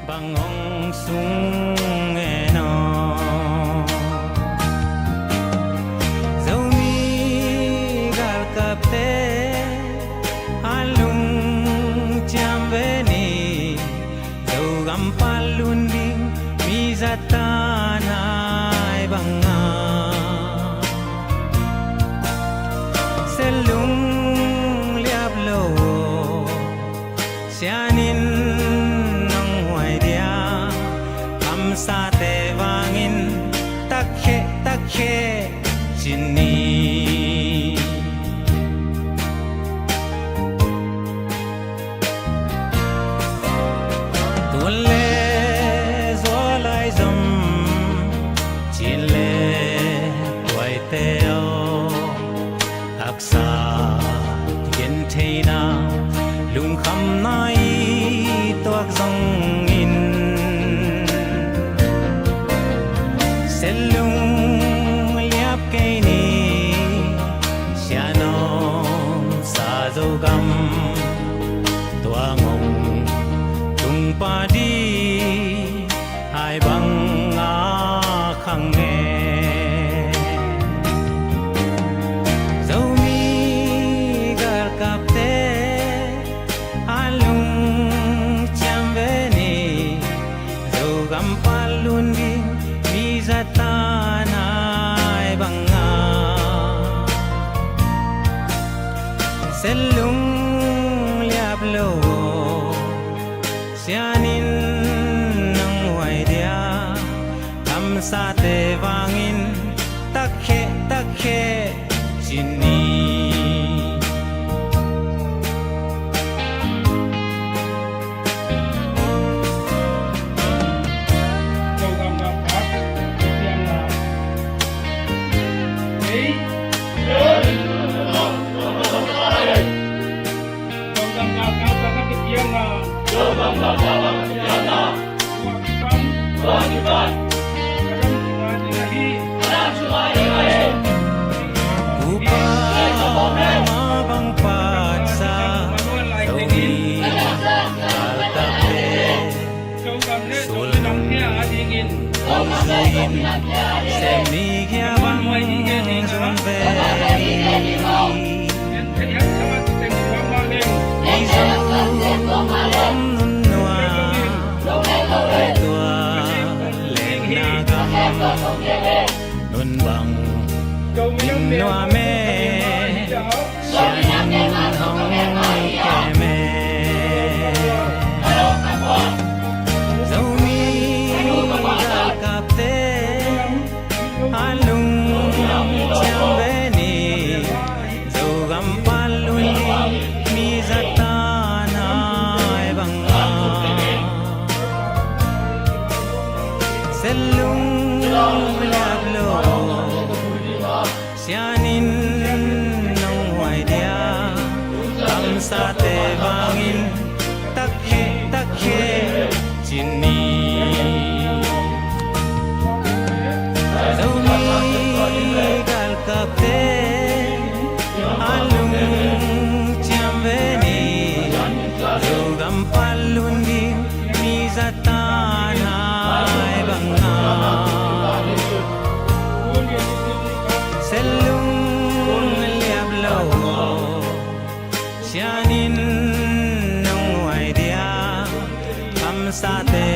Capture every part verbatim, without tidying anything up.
Bang hong sung e naw? Zomi galkapte a lungciam ve ni. Zogam pan lun ding mi zat tan hai bang a, se lung liap lo. Sian in nang huai dia, kamsate vangin takkhe takkhe ci ni. Tun le zual lai zom, cin le tuaite aw, haksa gentheihna, lungkhamna i tuak zongin, se lung liap kei ni. Sian om sa Zogam, tua ngong tung pah di hai bang a khang e. Zomi galkapte a lungciam ve ni. Zogam pan lun ding mi zat tan hai bang a, se lung liap lo. Sian in nang huai dia, kamsate vangin takkhe takkhe ci ni. Upa ma bang patsa, Zomi galkapte sulnung om zuin, se mi kia bang zun ve. Mizo om nun nua, tua lenna gam nun bang in nuam e, sian in hong kem e. Zomi galkapte a lungciam ve ni. Zogam pan lun ding mi zat tan hai bang a, se lung liap lo. Sian in nang huai dia, kamsate vangin takkhe takkhe ci ni. Zomi galkapte a lungciam ve ni. Zogam pan lun ding mi zat tan hai bang a, se lung liap lo. Sian in nang huai dia, kamsate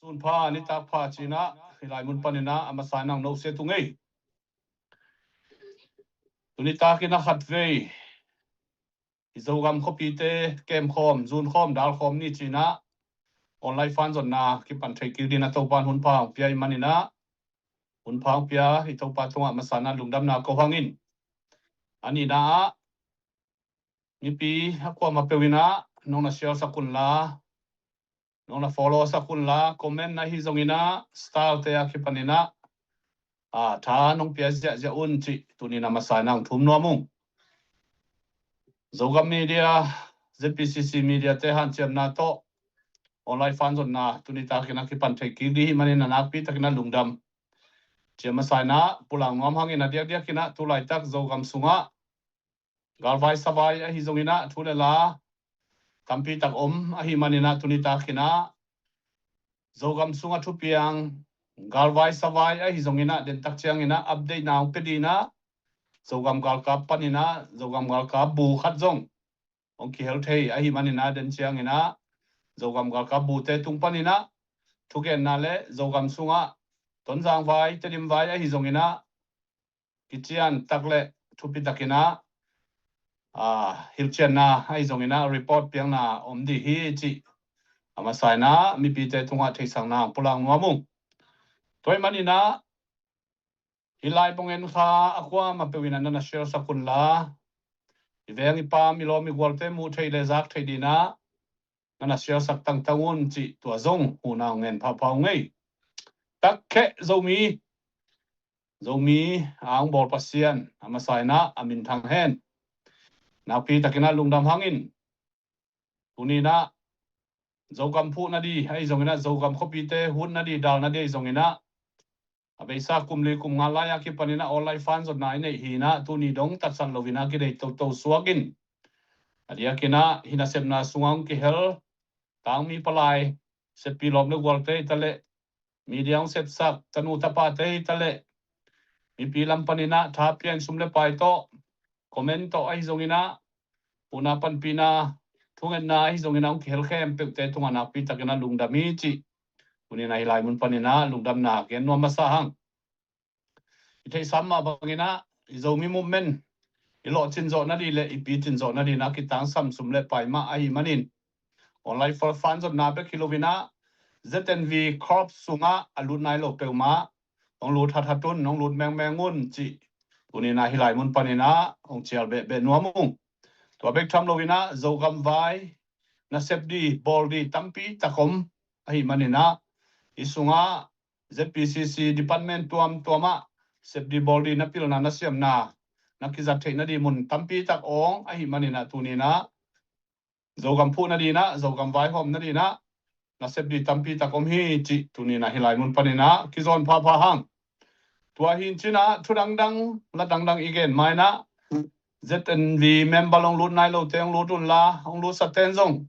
Sun pha, nitak pha ci-in ah, hih lai mun panin ah a masa in ah nong sia tung ei. Tuni takin ah khatvei i Zogam khuapite kemkhawm, zunkhawm, dalkhawm ni ci-in ah online fanzonna kipan thei kik dingin ah Topa'n hun pha hong pia ahih manin ah, hun pha hong pia i Topa tungah a masa in ah lungdamna ko hang in. A nihna ah, mipi a kuamah peuh in ah nong na share sak un la, nong na follow sak un la, comment na hi zongin ah, style te a kipanin ah, a, tha nong pia ziahziah un cih tuni in a masa in ah hong thum nuam ung. Zogam Media, Z P C C Media te hanciamna tawh online fanzonna tuni takin ah kipan thei kik ding ahih manin a nakpi takin ah lungdam ci-a masa in ah pulang nuam hang in, a diakdiakin ah tu laitak Zogam sungah galvai savai ahi zongin ah thu le la tampi tak om ahih manin ah tuni takin ah Zogam sungah thupiang, galvai savai ahi zongin ah dentak ciangin ah update na hong pia dingin ah Zogam galkap panin ah Zogam galkap bu khat zong hong kihel thei ahih manin ah, den ciangin ah Zogam galkap bute tung panin ah thugenna le Zogam sungah Tonzang vai, Tedim vai ahi zongin ah kician tak le thupi takin ah, a, hilhcianna ahi zongin ah report piakna om ding hi cih a masa in ah mipite tungah theihsakna hong pulang nuam ung. Tua ahih manin ah hih lai bang en kha a kuamah peuh in ah na na share sak un la, i veng i pam, i lawm i gualte muh theih le zak theih dingin ah na na share sak tangtang un cih tua zong huhna hong ngen phapha ung ei. Takkheh Zomi, Zomi a hong bawl Pasian a masa in ah a minthang hen. Nakpi takin ah lungdam hang in. Tuni in ah Zogam phuhna ding ahi zongin ah, Zogam khuapite hutna ding, dalna ding ahi zongin ah, a beisa kum li kum nga lai a kipanin ah online fanzonna i neih hi in ah, tuni dong tatsat loin ah kidei toto suak in, a diakin ah hih nasepna sungah hong kihel tangmi palai, seppi lawm le gualte hi ta leh, media hong sepsak tanu tapate hi ta leh, mipi lam panin ah tha pia in, sum le pai tawh, comment tawh ahi zongin ah, huhna panpihna, thungetna ahi zongin ah hong kihel khempeuhte tungah nakpi takin ah lungdam hi cih tuni in ah hih lai mun panin ah lungdamna gen nuam masa hang. I theihsa mah bangin ah i Zomi movement i lawhcin zawhna ding le i picin zawhna dingin ah kitangsam sum le pai mah ahih manin, online fanzonna bek hi loin ah Z N V corps sungah a lut nai lo peuhmah hong lut hathat un, hong lut mengmeng un cih tuni in ah hih lai mun panin ah hong cial behbeh nuam ung. Tua bek tham loin ah Zogam vai nasep ding, bawl ding tampi tak om ahih manin ah, hih sungah Z P C C department tuamtuam ah sep ding bawl ding na pilna, na siamna, na kizat theihna ding mun tampi tak awng ahih manin ah, tuni in ah Zogam phuhna dingin ah, Zogam vaihawmna dingin ah nasep ding tampi tak om hi cih tuni in ah hih lai mun panin ah kizawn phapha hang. Tua hi in cin ah thu dangdang, la dangdang i gen ma in ah, Z N V member hong lut nai lote hong lut un la, hong lutsak ten zong,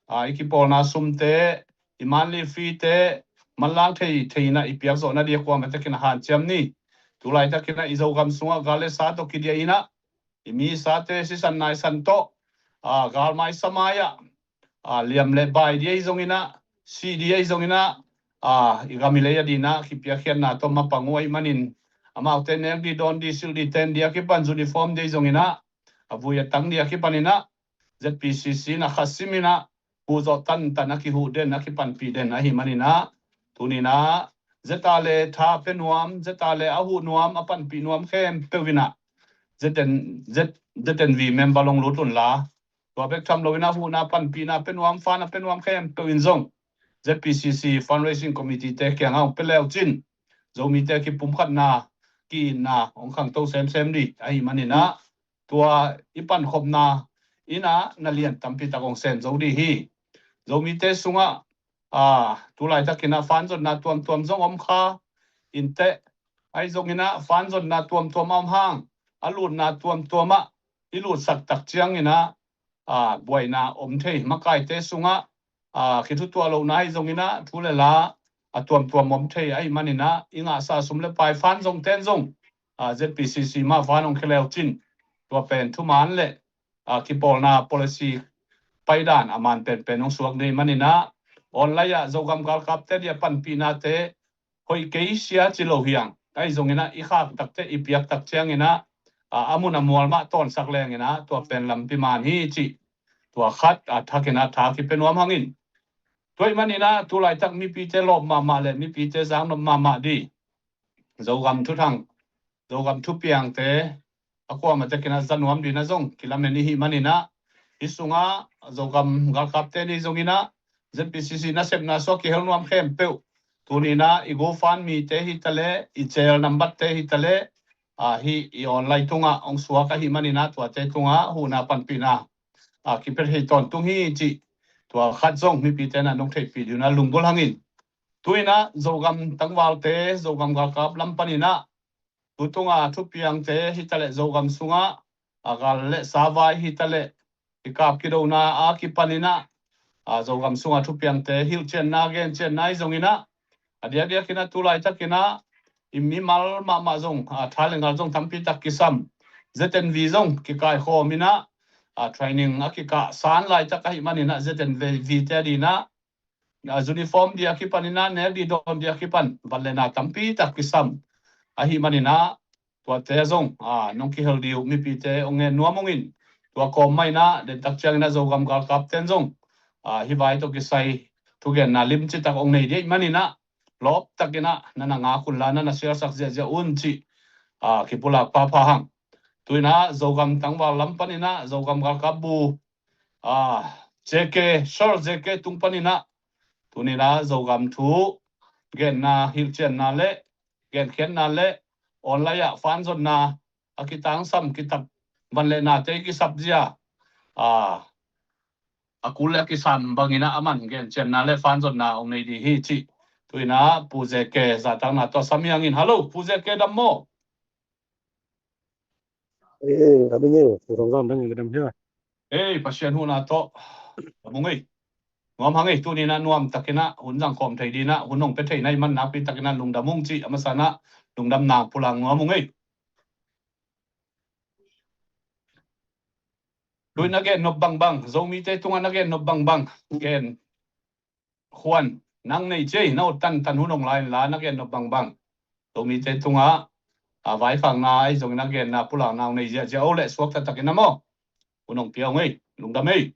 a, i kipawlna sumte, i monthly fee te manlang thei thei in ah i piak zawhna ding a kuamah takin ah hanciam ni. Tu laitakin ah i Zogam sungah gal le sa tawh kidiah in ah, i mi i sate sisan naisan tawh, a, galmai samai ah, a, liam le bai ding ahi zongin ah, sih ding ahi zongin ah, a, i gam i lei a dingin ah kipiakkhiatna tawh mapang uh ahih manin, amaute nek ding, dawn ding, silh ding, ten ding a kipan, uniform ding ahi zongin ah, a vui a tang ding a kipanin ah, Z P C C in ah khasim in ah huh zawh tantan, a kihuh den, a kipanpih den ahih manin ah, tuni in ah zeta le tha pia nuam, zeta le a huh nuam, a panpih nuam khempeuh in ah Z N, Z, Z N V member hong lut un la, tua bek tham loin ah huhna panpihna pia nuam, fana pia nuam khempeuh in zong Z P C C fundraising committee te kiangah hong pia le uh cin, Zomite kipumkhatna, ki-itna hong khangto semsem ding ahih manin ah, tua i pankhopna in ah na lian tampi tak hong sem zo ding hi. Zomite sungah, a, tu laitakin ah fanzonna tuamtuam zong om kha in teh, ahi zongin ah fanzonna tuamtuam a om hang, a lutna tuamtuam ah i lutsak tak ciangin ah, a, buaina om thei, makaite sungah, a, kithutuah lohna ahi zongin ah thu le la a tuamtuam om thei ahih manin ah, i ngahsa sum le pai fan zong ten zong, a, Z P C C mah fan hong khia le uh cin, tua pen thuman le, a, kipawlna policy paidan a man penpen hong suak ding ahih manin ah, online ah Zogam galkapte dia panpihnate hoih kei sia ci lo hiang. Ahi zongin ah i khak takte i piak tak ciangin ah, a, a mun a mual mah tawnsak lengin ah tua pen lampi man hi ci. Tua khat a thakin ah tha kipia nuam hangin. Tua ahih manin ah tu laitak mipite lawp mahmah le mipite zaknop mahmah di Zogam thuthang, Zogam thupiangte a kuamah takin ah za nuam ding ah zong kilamen i hih manin ah, hih sungah Zogam galkapte ni zongin ah Z P C C nasepna sua kihel nuam khempeuh. Tuni in ah i GoFundMe te hi taleh, i Zelle number te hi taleh, a, hih i online tungah hong suak ahih manin ah tuate tungah huhna panpihna, a, kipia thei tawntung hi cih tua khat zong mipite in ah nong theihpih ding un ah lunggulh hangin. Tu in ah Zogam tangvalte, Zogam galkap lam panin ah tu tunga thupiangte hi taleh Zogam sungah, a, gal le savai hi taleh i kap kidona a kipanin ah, a, Zogam sunga thupiangte hilhcianna, gencianna i zongin ah, a diakdiakin ah tu laitakin ah i mimal mahmah zong, a, tha le ngal zong tampi tak kisam. Z N V zong kikaikhawm in ah, a, training a kikahsan laitak ahih manin ah Z N V te a ding ah, a, uniform dia kipan in ah, nek ding dawn dia kipan van le na tampi tak kisam ahih manin ah, tuate zong, a, nong kihel ding uh mipite hong ngen nuam ung in. Tua kawm mah in ah, den tak ciangin ah Zogam galkapten zong, a, hih vai tawh kisai thugenna limci tak hong nei ding ahih manin ah, lawp takin ah na na ngak un la, na na sialsak ziahziah un cih, a, kipulak phapha hang. Tu in ah Zogam tangval lam panin ah Zogam galkap bu, a, J K, Sir J K tung panin ah tuni in ah Zogam thu genna, hilhcianna le genkhiatna le online ah fan zonna a kitangsam kitak van le nate kisap zia, a, a kul le a kisam bangin ah a man gencianna le fan zonna hong nei ding hi cih tu in ah Pu J K zahtakna tawh sam hi hangin. Hallo, Pu J K, dam maw? Eh, a ding e, Pu Thang Zam dang e, ka dam hia. Eh, Pasian huhna tawh dam ung ei. Nuam hang ei, tuni in ah nuam takin ah hun zang khawm thei ding ah hun hong pia thei na i man nakpi takin ah lungdam ung cih a masa in ah lungdamna pulak nuam ung ei. Tu in ah na gen nop bangbang, Zomite tungah na gen nop bangbang, gen khuan nang nei ci ei, na ut tantan hun hong la in la, na gen nop bangbang. Zomite tungah, a, vaikhakna ahi zongin a genna pulakna hong nei ziahziah o leh suak taktakin a maw. Hun hong pia ung ei, lungdam ei.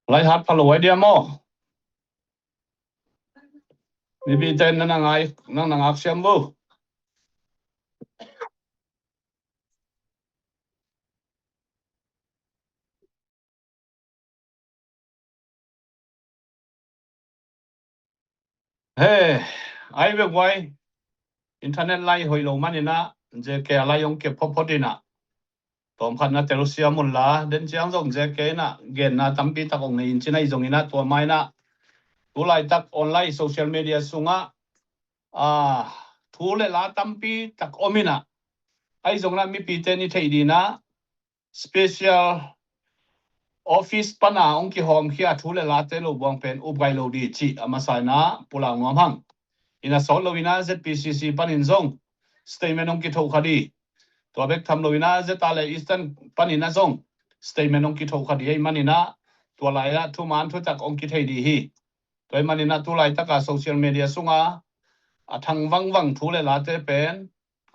Lai hat pha lo ai dia maw? Mipite, nang na ngai, nang na ngak siam vo. He, ai ve guai, internet lai hoih lo manin ah, J K a lai hong kep photphot in ah, tawmkhat na telsiam un la, den ciang zong J K in ah genna tampi tak hong nei in ci na, ahi zongin ah tua mah in ah, tu laitak online social media sungah, a, thu le la tampi tak om in ah, ahi zongin ah mipite in i theih ding ah, special office pan a hong kihawmkhia thu le late lo buang pen upgrai lo ding cih a masa in ah pulak nuam hang. In a sawt lo in ah Z P C C panin zong statement hong kithoh kha ding. Tua bek tham lo in ah Zeta le Eastern panin ah zong statement hong kithoh kha ding ahih manin ah tua lai ah thuman thutak hong kithei ding hi. Tua ahih manin ah tu laitak a social media sungah a thang vangvang thu le late pen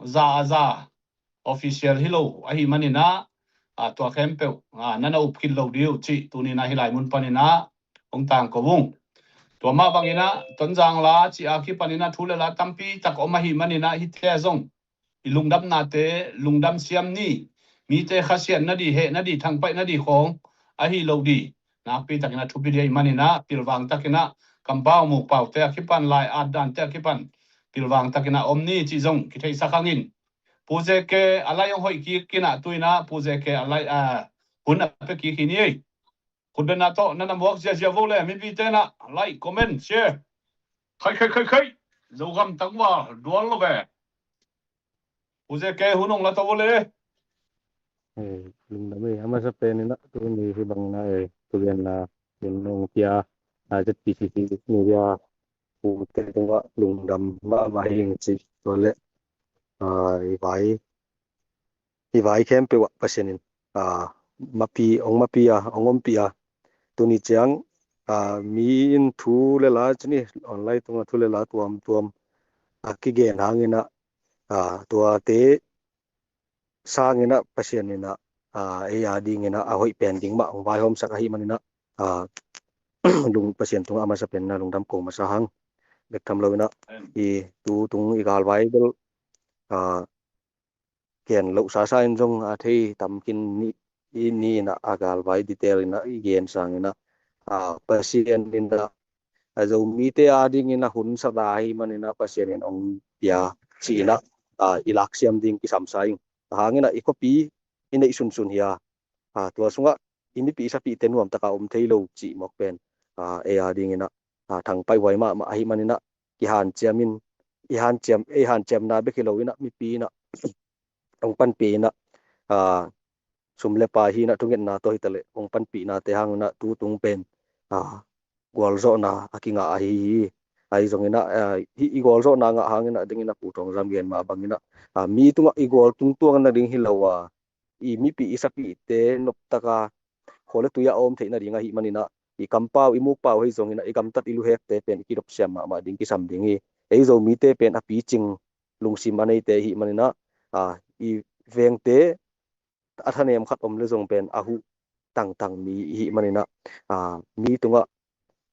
za a za official hi lo ahih manin ah, a, tua khempeuh, a, na na up khit lo ding uh cih tuni in ah hih lai mun panin ah hong tangko ung. Tua mah bangin ah Tonzang la cih a kipanin ah thu le la tampi tak om ahih manin ah hihte ah zong i lungdamnate lungdam siam ni. Mite khasiatna ding, hehna ding, thangpaihna ding khawng ahi lo ding nakpi takin ah thupi ding ahih manin ah pilvang takin ah kampau mukpaute a kipan, lai at dante a kipan pilvang takin ah om ni cih zong kitheihsak hangin. Pu J K a lai hong hoih kik in ah tu in ah Pu J K a lai, a, hun a pia kik hi ni ei. Khutbetna tawh na na muak ziahziah vo le, mipite in ah like, comment, share. Khai, khai, khai, khai. Zogam tangval dual lo ve. Pu Zeke, hun ong la to le. Eh, lungdam ei, a masa pen in ah tuni hi bangin ah, eh, thugenna, ah, in ong pia, ah, Z P C C media pute tungah lungdam mahmah hi ing ci. Tua leh, ah, i vai, i vai khempeuh ah Pasian in, ah, mapi, ong mapi a, ong ompih a. Tuni ciang, ah, mi in thu le la ci ni, online tungah thu le la tuamtuam a kigen hangin ah, ah, tuate sangin ah Pasian in ah, ah, ei a dingin ah a hoih pen ding mah ong vaihawmsak ahih manin ah, ah, lung, Pasian tungah a masa pen in ah lungdam ko masa hang. Bek tham lo in ah, i tu tung i galvai bel, ah, gen loh sasa in zong a thei tam khin ni, i ni in ah a galvai detail in ah i gen sangin ah, ah, Pasian in ah, a Zomite a dingin ah hun sa ta ahih manin ah Pasian in ong pia ci in ah, ah, i laksiam ding kisam sa ing. A hangin ah i khuapi i neih sunsun hi a, ah, tua sungah i mipi i sapite nuamtaka om thei lo cih mawk pen, ah, ei a dingin ah, ah, thangpaih huai mahmah ahih manin ah kihanciam in, i hanciam, ei hanciamna bek hi lo in ah mipi in ah ong panpih in ah, ah, sum le pai hi in ah thungetna tawh hi ta leh ong panpihnate hangin ah tu tung pen, ah, gualzawhna a kingah ahi hi. Ahi zongin ah, ah, hih i gualzawhna ngah hangin ah dingin ah Pu Thawng Zam gen mah bangin ah, ah, mi tungah i gual tungtuang nading hi lo a, i mipi i sapite noptaka khual le tui a om theih nading ahih manin ah, i kampau i mukpau hi zongin ah i gamtat i luhekte pen i kidopsiam mahmah ding kisam ding hi. Ei Zomite pen a picing lungsim a neite ahih manin ah, ah, i vengte a thanem khat om le zong pen a huh tangtang mi ihih manin ah, ah, mi tungah,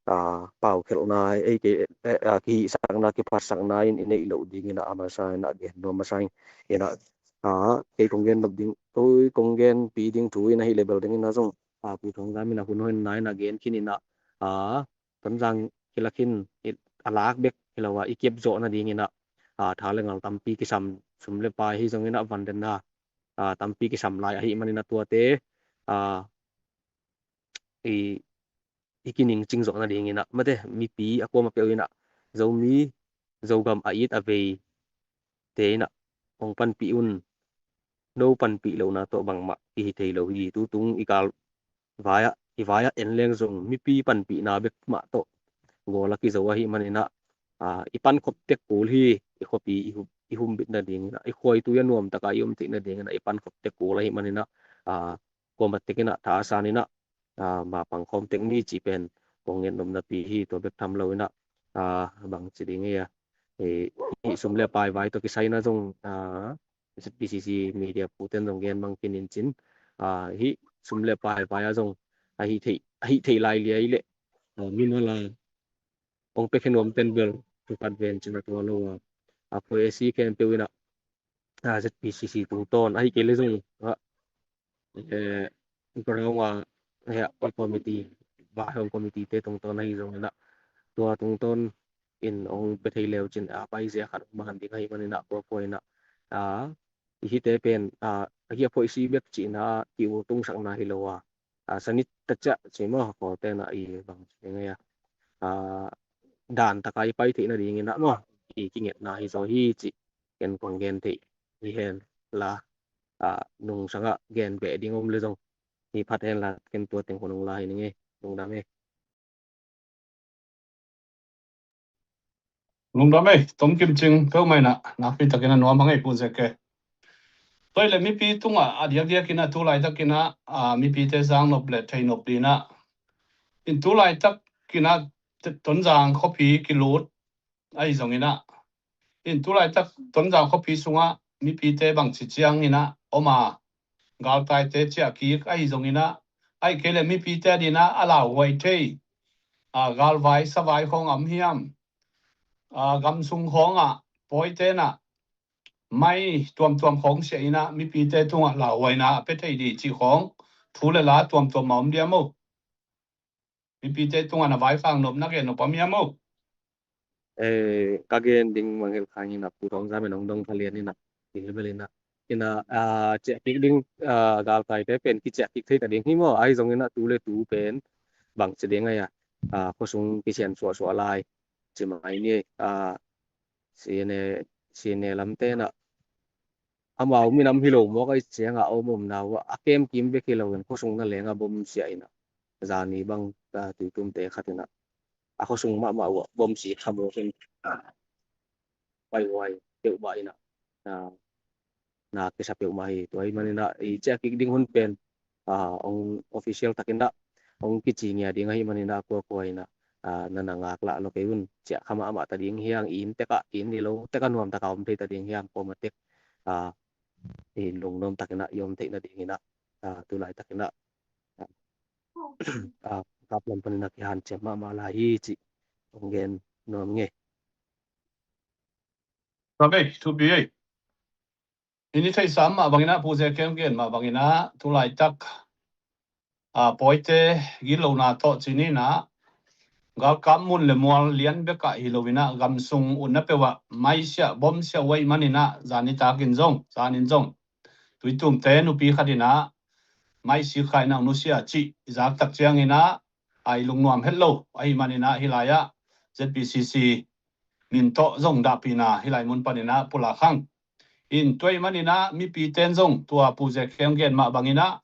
ah, paukhelhna, ei kei, eh, ah, kihihsakna, kiphatsakna in i neih loh dingin ah a masa in ah gen nuam masa ing in ah, ah, kei kong gen nop ding, oi, kong genpih ding thu in ahih leh bel dingin ah zong, ah, Pu Thawng Zam in ah hun hoihna in ah gen khin in ah, ah, Tonzang kilak in, i, a lak bek hi lo a, i kep zawh nadingin ah, ah, tha le ngal tampi kisam, sum le pai hi zongin ah van den a, ah, tampi kisam lai ahih manin ah tuate, ah, i, i kiningcing zawh nadingin ah, mate, mipi a kuama peuh in ah, Zomi, Zogam a it a veite in ah ong panpih un. No panpih lohna tawh bangmah kihi thei lo hi. Tu tung i galvai ah, i vai ah en leng zong mipi panpihna bek mah tawh gawl a kizo ahih manin ah, ah, i pankhop tek kul hi. I khuapi i hu-, i humbit nadingin ah, i khuaitui a nuamtaka i om theih nadingin ah i pankhop tek kul ahih manin ah, ah, kuamah tekin ah tha a sanin ah, ah, ma pangkhawm tek ni cih pen kong ngen nopna pi hi. Tua bek tham lo in ah, ah, bangci ding ei a, eh, hih sum le pai vai tawh kisai in ah zong, ah, Z P C C media puten zong gen bang khin in cin, ah, hih sum le pai vai ah zong a hih theih, a hih theih lai liai leh, ah, mimal a ong pia khe nuamten bel thupat ven cin a tua lo a, a poi a si khempeuh in ah, ah, Z P C C tungtawn ahih kei leh zong, ah, eh, ground a, eh, committee, vaihawm committee te tungtawn ahi zongin ah, tua tungtawn in ong pia thei leu cin, ah, paizia khat ong man ding ahih manin ah, kua kua in ah, ah, i hihte pen, ah, a hih a phoih si bek cihna, ki-ul tungsakna hi lo a, ah, sanit ta ciah ci maw, Kawlten ah i bang ci ngei a, ah, dan taka i pai theih nadingin ah maw, i kingetna hi zaw hi cih ken kong gen theih hi hen la, ah, nungsangah gen beh ding om le zong hi phat hen la, ken tua teng hun ong la hi ning ei, lungdam ei. Lungdam ei, tom kim cing peuhmah in ah, nakpi takin a nuam hang ei, Pu Zeke. Tua hi leh mipi tungah a diakdiakin ah, tu laitakin ah, ah, mipite zang nop le thei nop in ah, in tu laitakin ah, Tonzang khuapi kilut ahi zongin ah, in tu laitak Tonzang khuapi sungah mipite bangci ciangin ah om a, galtaite ciah kik ahi zongin ah, ahih kei leh mipite adingin ah a lauhuai thei, ah, galvai savai khawng a om hiam, ah, gamsung khawngah pawite in ah mai tuamtuam khawng siah in ah mipite tungah lauhuaina a pia thei ding cih khawng thu le la tuamtuam a om diam aw? Mipite tungah na vaikhak nop, na gen nop om hiam aw? Eh, ka gen ding mangngilh kha ing in ah, Pu Thawng Zam in ong dong pha lian in ah, ti hi bel in ah. In ah, ah, ciah kik ding, ah, galtaite pen kiciah kik thei ta ding hi maw, ahi zongin ah tu le tu pen bangci ding ei a, ah, khuasung kisian suahsuah lai. ci mai ni. A, CNA, CNA lamte na amau minam hi lo mawk a, i cianga om omna uh a, a kem kim bek hi loin khuasung na lenga bom sia ina, zani bang, a, tuitumte khat ina a khuasung mahmah uh a bom si khamawk in, a, paihuai peuhmah ina, a, na kisa peuhmah hi. Tua hi manina i ciah kik ding hun pen, a, ong official takina ong kici ngia ding ahi manina kuakua ina, a, na na ngaklah lo kei un. Ciah kha mahmah ta ding hiang, i inn teka, i inn i lo teka nuam taka om thei ta ding hiang, kuama tek, a, i lungnuam takina i om theihna dingina, a, tulai takina, a, a, kap lam panina kihanciam mahmah lai hi ci ong gen nuam nge. Tua bei, thupi ei. Hih ni theihsa mah bangina, Pu Zeke hong gen mah bangina, tulaitak, a, pawite gilona tawh cinina, galkap mun le mual lian bekah hi loina, gamsung utna peuhah maisiah bomsiah uh ahi manina, zani takin zong, zanin zong tuitumte nupi khatina maisi khaina nusia cih i zaktak ciangina, a, i lungnuam het lo ahi manina, hilai-ah ZPCC min tawh zong dahpihna hilai mun panina pulak hang. In tua hi manina mipite in zong tua Pu Zeke hong gen mah bangina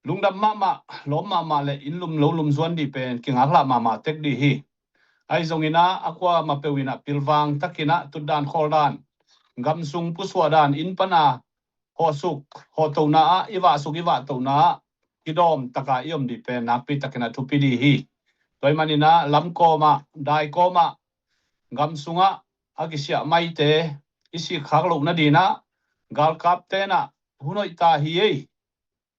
lungdam mahmah, lawm mahmah le inn lum lo lum zuan dih pen kingaklah mahmah tek dih hi. Ahi zongina a kuamah peuhina pilvang takina tutdan khawldan, gamsung pusuahdan, inn pana hawsuk hawhtona ah, i vahsuk i vahtona ah kidawm taka i om dih pen nakpi takina thupi dih hi. Tua hi manina lamkawmah, daikawmah, gamsungah a kisiah maite i sikkhak loh nadina galkapte na hun hoih ta hi ei,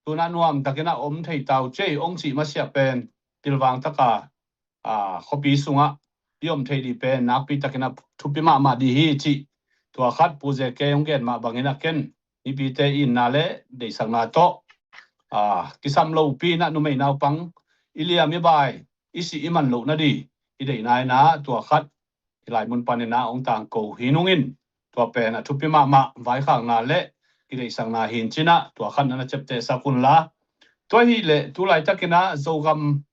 tuna nuam takina om thei tau cei ong cih masiah pen pilvang taka, a, khuapi sungah i om thei dih pen nakpi takina thupi mahmah dih hi cih tua khat Pu Zeke hong gen mah bangina ken mipite itna le deihsakna tawh, a, kisam lopi na numei naupang i liam i bai i sih i man loh nadih i deihna ina tua khat hilai mun panina ong tangko hi nungin tua pen a thupi mahmah vaikhakna le kideihsakna hi in cina tua khat na na ciaptehsak unla. Tua hileh tulaitakina Zogam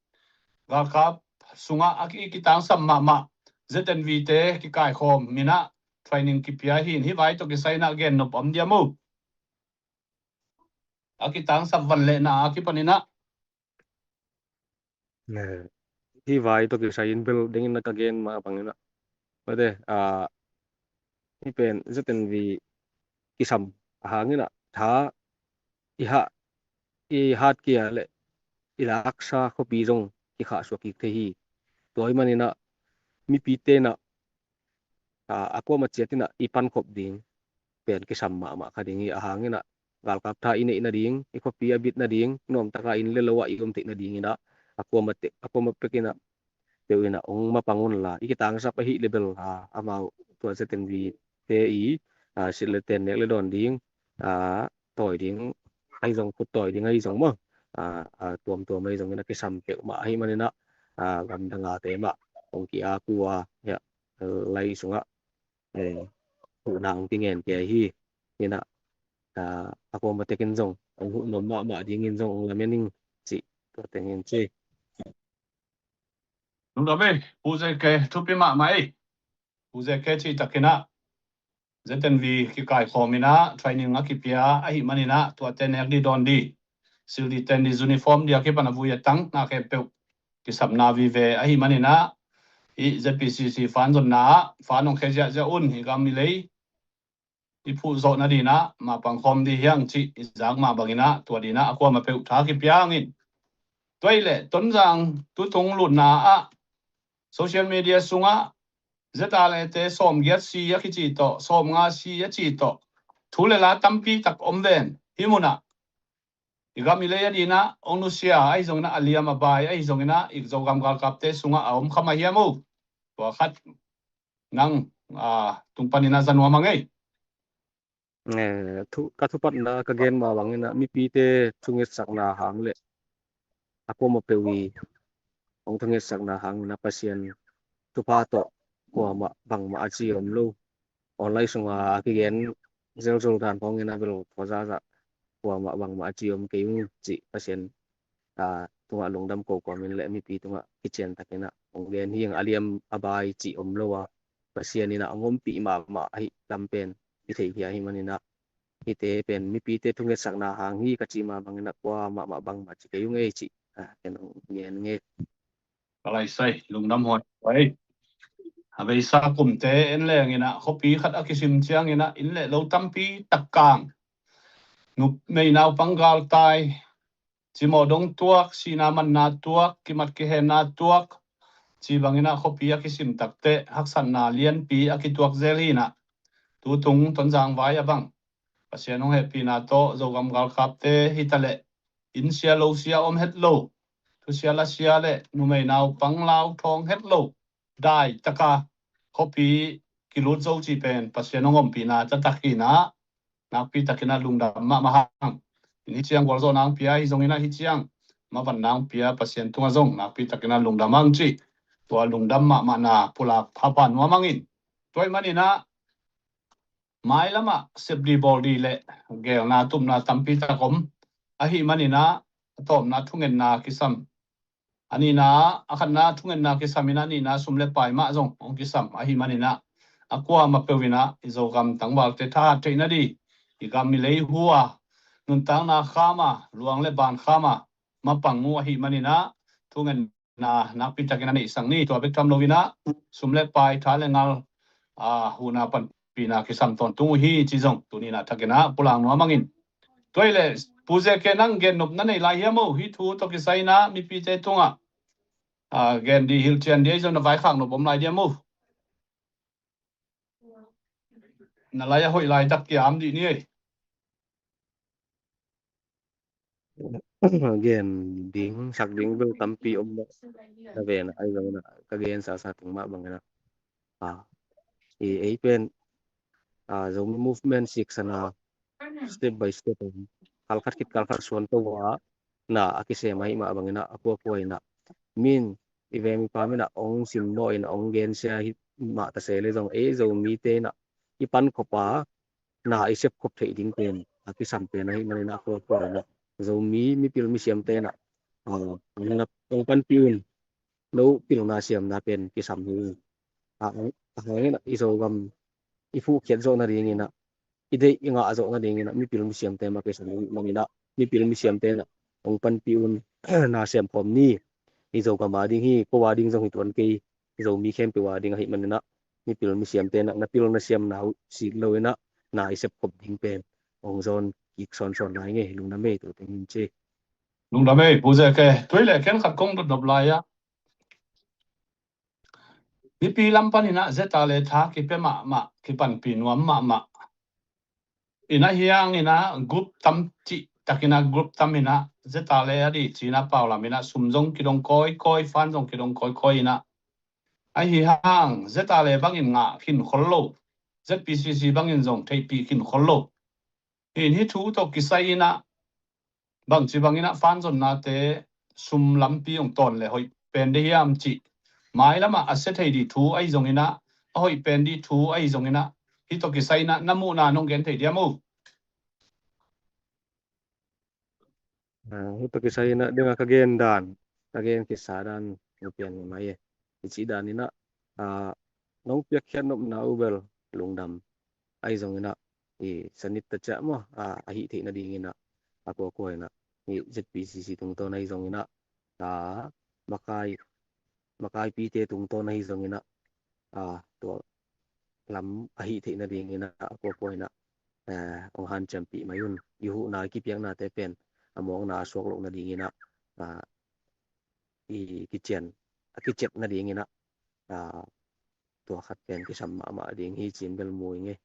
galkap sungah a ki, kitangsam mahmah ZNV te kikaikhawm mina training kipia hi in hih vai tawh kisai ina gen nop om diam uh? A kitangsap van lehna a kipanina. Hih vai tawh kisai in bel dengin na ka gen mah bangina. Mate, a, hih pen ZNV kisam a hangina tha i hah, i hat kia le i laksa khuapi zong kikhahsuak kik thei hi. Tua hi manina mipite na, a, a kuamah ciatina i pankhop ding pen kisam mahmah kha ding hi. A hangina galkap tha i neih nading, i khuapi a bit nading, nuamtaka inn le lo ah i om theih nadingina a kuamah tek, a kuamah pekina peuhina ong mapang unla i kitangsap ahih le bel, a, amau tua ZNV te i, a, silh le ten nek le dawn ding, a, tawi ding ahi zong, khut tawi ding ahi zong maw, a, a, tuamtuam ahi zongina kisam peuhmah ahi manina, a, gamdangate mah ong ki-ak uh a, hiah lai sungah, eh, huhna ong kingen kei hi. Hina, a, a kuamah tekin zong ong huh nuam mahmah dingin zong ong lamen ing cih tua tengin ci. Lungdam ei, Pu Zeke thupi mahmah ei. Pu Zeke cih takina ZNV kikaikhawm ina training a kipia ahi manina tuate nek dih dawn dih, silh dih ten dih, uniform dih a kipan a vui a tang na khempeuh kisapna vive ahi manina i ZPCC fan zonna ah fan ong khe ziahziah un, i gam i lei i phuh zawh nadina mapang khawm dih hiang cih i zak mah bangina tua dina a kuamah peuh tha kipia hangin. Tua hileh Tonzang tutung lutna ah social media sungah ZRA te sawmgiat si a kici tawh, sawmnga si a ci tawh thu le la tampi tak om ven. Hih munah i gam i lei a dina ong nusia ahi zongina, a liam a bai ahi zongina, i Zogam galkapte sungah a om kha mah hiam uh? Tua khat nang, a, tung panina za nuam hang ei. Eh, thu, ka thupatna ka gen mah bangina mipite thungetsakna hang le a kuamah peuh i ong thungetsakna hangina Pasian thupha tawh kuamah bangmah a ci om lo. Online sunga a kigen zelzol dan khawngina bel thawzazah kuamah bangmah a ci om kei ung cih Pasian, a, tungah lungdam kokomin le mipi tungah kician takinah hong gen hi ing. A liam a bai cih om lo a, Pasian inah hong ompih mahmah ahi lam pen i thei hi ahi maninah, hite pen mipite thungetsakna hang hi ka ci mah banginah kua mahmah bangmah ci kei ung ei cih, ah, ken hong gen ngei. Ka laisai lungdam huai huai. A beisa kumte en lenginah khuapi khat a kisim cianginah inn le lo tampi takkang, numei naupang galtai, cimawh dong tuak, sihna manna tuak, kimat kihenna tuak, ci banginah khuapi a kisim takteh haksatna lianpi a kituak zel hinah, tutung Tonzang vai a bang Pasian hong hehpihna tawh Zogam galkapte hitaleh, inn sia lo sia om het lo, thu sia la sia le numei naupang lau thawng het lo, dai taka khuapi kilut zo cih pen Pasian hong ompihna taktak hinah, nakpi takinah lungdam mahmah hang. Inn hi ciang gualzawhna hong pia hi zonginah hi ciang mavanna hong pia Pasian tungah zong nakpi takinah lungdam hang cih, tua lungdam mahmahna pulak phapha nuam hangin. Tua ih maninah mailamah sepdi bawldi le geelna tupna tampi tak om ahi maninah, a tawpna thungetna kisam, a nihna, a khatna thungetna kisam inah, a nihna sum le pai mah zong hong kisam ahi maninah, a kuamah peuh inah i Zogam tangvalte thahat theihna di, i gam i lei hu a, nuntakna kham a, luang le ban kham a mapang uh ahi maninah, thungetna nakpi takinah neihsak ni. Tua bek tham loinah sum le pai, tha le ngal, a, huhna panpihna kisam tawntung uh hi ci zong tuninah thakinah pulak nuam hangin. Tua ih le Pu Zeke, nang gennop na nei lai hiam o? Hih thu tawh kisai inah mipite tungah, a, gen di, hilhcian di, ei zong na vaikhak nop om lai diam o? Na lai a hoih laitak kiam dih ni ei. Gen ding, sak ding bel tampi om mah na ve na, ahi zongin ah ka gen sasa tung mah bangin ah, a, i ei pen, a, Zomi Movement siksan a step by step om, kalkhat khit kalkhat suan to a na a kisem ahi mah bangin ah, a kuakua in ah min i veng i pam in ah ong sim naw in ah ong gensia hi mah ta se le zong, ei Zomite in ah i pan khop a na i sep khop theih ding pen a kisam pen ahi manin ah, a kuakua in ah Zomi mipil misiamte in ah, a, ong na, ong panpih un, no pilna siamna pen kisam hi. A, a hangin ah i Zogam i phuhkhiat zawh nadingin ah, i deih i ngah zawh nadingin ah mipil misiamte mah kisam hi manin ah, mipil misiamte in ah ong panpih un, na sem khawm ni. I Zogam a ding hi, ko a ding zong hi tuan kei, Zomi khempeuh a ding ahi manin ah, mipil misiamte in ah na pil na siam na uh sik lo in ah na i sep khop ding pen ong zawn kik sawnsawn lai ngei. Lungdam ei, tu teng hin ci. Lungdam ei, Pu Zeke. Tua ih le ken khat kong dotnop lai ah, mipi lam panin ah ZRA le tha kipia mahmah, kipanpih nuam mahmah. In ah hiang in ah group tam cih takin ah group tam in ah ZRA le a dih ci-in ah pau lam in ah sum zong kidong kawikawi, fund zong kidong kawikawi in ah. Ahi hang ZRA le bangin ngah khin khol lo, ZPCC bangin zong theihpih khin khol lo. In hih thu tawh kisai in ah bangci bangin ah fund zonnate sum lampi ong tawn le hoih pen dih hiam cih, mailam ah a sia thei dih thu ahi zongin ah, a hoih pen dih thu ahi zongin ah, hih tawh kisai in ah na muhna nong gen thei diam uh? A, hih tawh kisai in ah ding a ka gen dan, ka gen kisa dan hong pian hi mai e. I cih dan in ah, a, nong piakkhiat nopna uh bel lungdam. Ahi zongin ah i sanit ta ciah maw, a, a hih theih nadingin ah, a kuakua in ah i ZPCC tungtawn ahi zongin ah, a, makai, makaipite tungtawn ahi zongin ah, a, tua lam a hih theih nadingin ah, a kuakua in ah, a, ong hanciampih mai un. I huhna i kipiaknate pen a mawkna a suak loh nadingin ah, a, i kician, a kiciap nadingin ah, a, tua khat pen kisam mahmah ding hi ci-in bel mu ing e.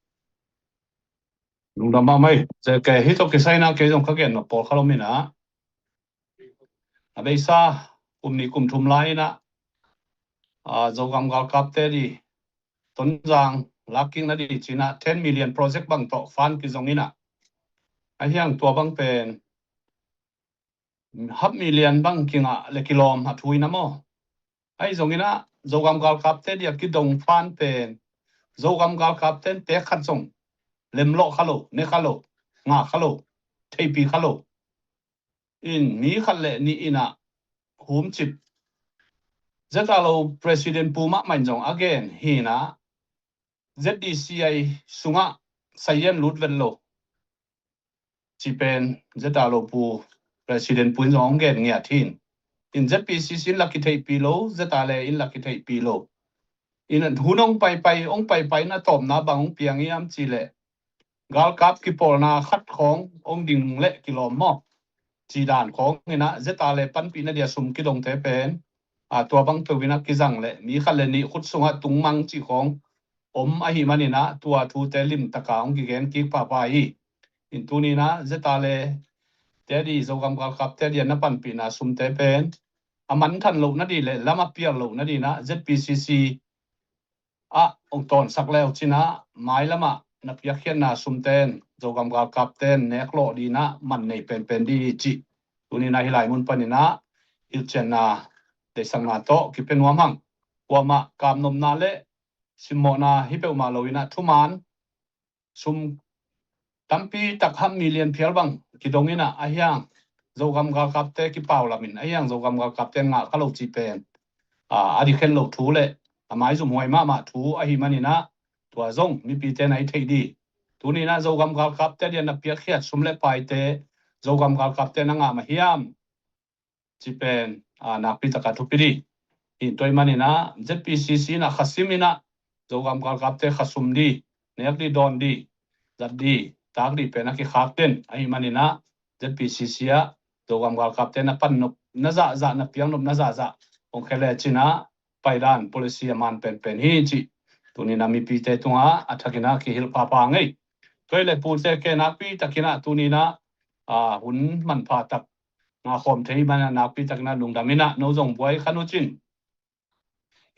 Lungdam mahmah ei. Zeke, hih tawh kisai in ah kei zong ka gen nop pawlkhat om in ah, a beisa kum nih kum thum lai in ah, a, Zogam galkapte dih Tonzang lakkikna dih ci-in ah ten million project bang tawh fund kizong in ah, ahi hang tua bang pen half million bang kingah le kilawm a thu in ah maw. Ahi zongin ah Zogam galkapte dih a kidong fund pen Zogam galkapte in tek khat zong lemlawh kha lo, ne kha lo, ngah kha lo, theihpih kha lo. In mi khat le nih in ah humcip ZRA lo president pu mahmah in zong a gen hi in ah, ZDCI sungah sayan lut vet lo ci pen ZRA lo pu president pu in zong hong gen ngiat hi in. In ZPCC in la kitheihpih lo, ZRA le in la kitheihpih lo. In hun hong paipai, hong paipai in a tawpna bang hong piang hiam cih leh, galkap kipawlna khat khawng hong ding leh kilawm maw, ci dan khawng in ah ZRA le panpihna dia sum kidongte pen, a, tua bang peuh in ah kizang leh mi khat le nih khut sungah tungmang cih khawng om ahih manin ah tua thute limtaka hong kigen kik pahpah hi. In tuni in ah ZRA le te a di, Zogam galkapte a dia na panpihna sumte pen a manthan lohna di le lam a pial lohna di in ah ZPCC ah hong tawnsak le uh cin ah, mailamah na piakkhiatna sumte in Zogam galkapte in nek lawh di in ah man nei penpen di hi cih tuni in ah hih lai mun panin ah hilhcianna deihsakna tawh kipia nuam hang. Kuamah kamnopna le simmawhna hi peuhmah lo in ah thuman sum tampi tak ham million phial bang kidong in ah, ahi hang Zogam galkapte kipau lam in, ahi hang Zogam galkapte ngah kha lo cih pen, a, a dikhen lo thu le a maizumhuai mahmah thu ahih manin ah tua zong mipite na i theih di. Tuni in ah Zogam galkapte a dia na piakkhiat sum le paite Zogam galkapte na ngah mah hiam ci pen, a, nakpi taka thupi di. In tua ahih manin ah ZPCC in ah khasim in ah Zogam galkapte khasum di, nek di, dawn di, zat di, tak di pen a kikhak den ahih manin ah ZPCC ah Zogam galkapte na pan nop na zahzah, na piak nop na zahzah hong khia le cin ah paidan policy a man penpen hi cih tuni in ah mipite tungah a thak in ah kihilh pahpah ngei. Tua hi leh pute ke nakpi takin ah tuni in ah, a, hun manpha tak ngah khawm thei ahih manin ah nakpi takin ah lungdam in ah no zong buai kha nu cin.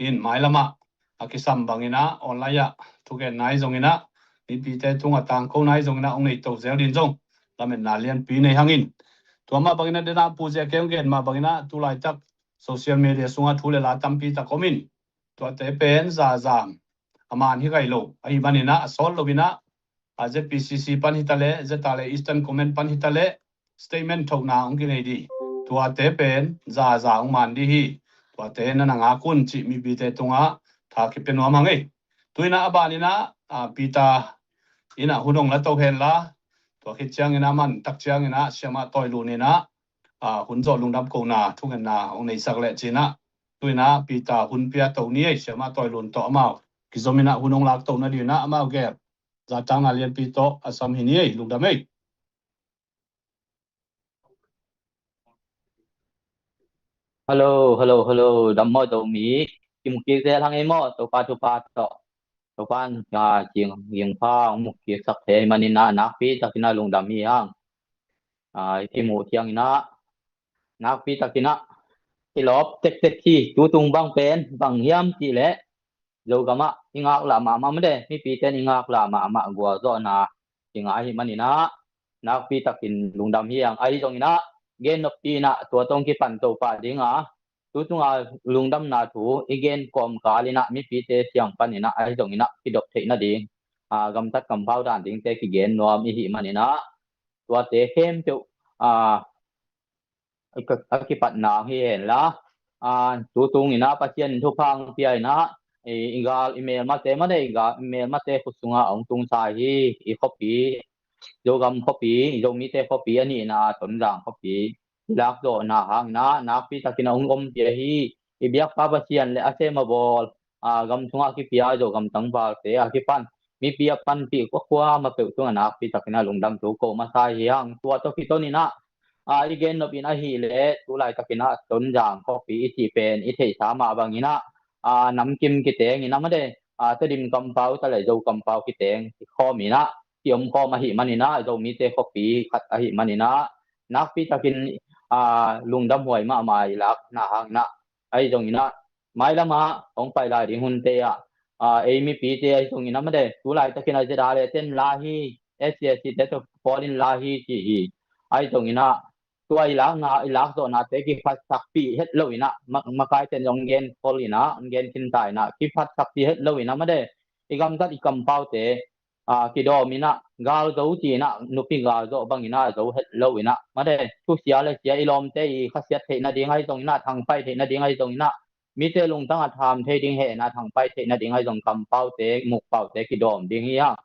In mailamah a kisam bangin ah online ah thugenna hi zongin ah mipite tungah tangkona hi zongin ah hong nei to zel din zong lametna lianpi nei hang in. Tua mah bangin ah den ah pu Zia Kei hong gen mah bangin ah tulaitak social media sungah thu le la tampi tak om in, tuate pen zahzam a man hi gai lo ahih manin ah a sawt lo in ah, a, ZPCC pan hi ta leh, ZRA le Eastern Command pan hi ta leh statement thohna hong kinei di. Tuate pen zahzah hong man di hi. Tuate na na ngak un cih mipite tungah tha kipia nuam hang ei. Tu in ah a ban in ah, a, Peter in ah hun hong la to hen la, tua khit ciangin ah man tak ciangin ah Siamah Tawi Lun in ah, a, hun zawh lungdam kohna thugenna hong neisak leh cin ah, tu in ah Peter hun pia to ni ei, Siamah Tawi Lun tawh amau kizom in ah hun hong lak to na di in ah amau gel zatangna lianpi tawh a sam hi ni ei, lungdam ei. Hello, hello, hello, dam maw Zomi? Kimu kik zel hang ei maw, Topa thupha tawh. Topa in, a, ging, ging pha hong mu kiksak thei ahih manin ah nakpi takin ah lungdam hi hang. A, i kimuh ciangin ah nakpi takin ah i lawp tektek hi. Tutung bang pen bang hiam cih leh Zogam ah i ngaklah mahmah mah de, mipite in i ngaklah mahmah gualzawhna i ngah ahih manin ah nakpi takin lungdam hi hang. Ahi zongin ah gen noppi in ah tua tawh hong kipan to pah ding a, tu tunga lungdamna thu i gen kawmkal in ah mipite siang panin ah ahi zongin ah kidop theih nading, a, gamtat kampau dan dingte kigen nuam i hih manin ah tuate khempeuh, a, a kipatna hi hen la, a, tu tung in ah Pasian in thupha hong pia in ah, i, i gal i melmate mah de, i gal i melmate khut sungah a hong tungsa hi. I khuapi, Zogam khuapi, Zomite khuapi a nih in ah Tonzang khuapi i lakzawhna hang in ah nakpi takin a hong om pia hi. I biakpa Pasian le a sem a bawl, a, gam sungah kipia Zogam tangvalte a kipan mipi a panpih kuakuama peuh tungah nakpi takin ah lungdam thu ko masa hi hang. Tua tawh kiton in ah, a, i gen nop in ahih leh tulai takin ah Tonzang khuapi i cih pen i theihsa mah bangin ah, a, namkim kiteng in ah mah de, a, Tedim kampau ta leh Zo kampau kiteng kikhawm in ah kiom khawm ahih manin ah Zomite khuapi khat ahih manin ah nakpi takin, a, lungdam huai mahmah i lakna hang in ah. Ahi zongin ah mailamah hong pai lai ding hunte ah, a, ei mipite ahi zongin ah mah de, tulai takin ah ZRA le ten la hi, SAC te tawh pawl in la hi ci hi. Ahi zongin ah tua i lakna, i lakzawhnate kiphatsakpih het lo in ah, ma-, makaite in zong gen khol in ah, gen khinta in ah, kiphatsakpih het lo in ah mah de, i gamtat i kampaute a, kidawm inah, gal zo ci inah, nupi gal zawh bang inah zo het lo inah, mate, thusia le sia i lawmte i khasiat theih nading ahi zong inah, thangpai theih nading ahi zong inah, mite lungtang a tham thei ding hehna thangpai theih nading ahi zong kampaute, mukpaute kidawm ding hi hang.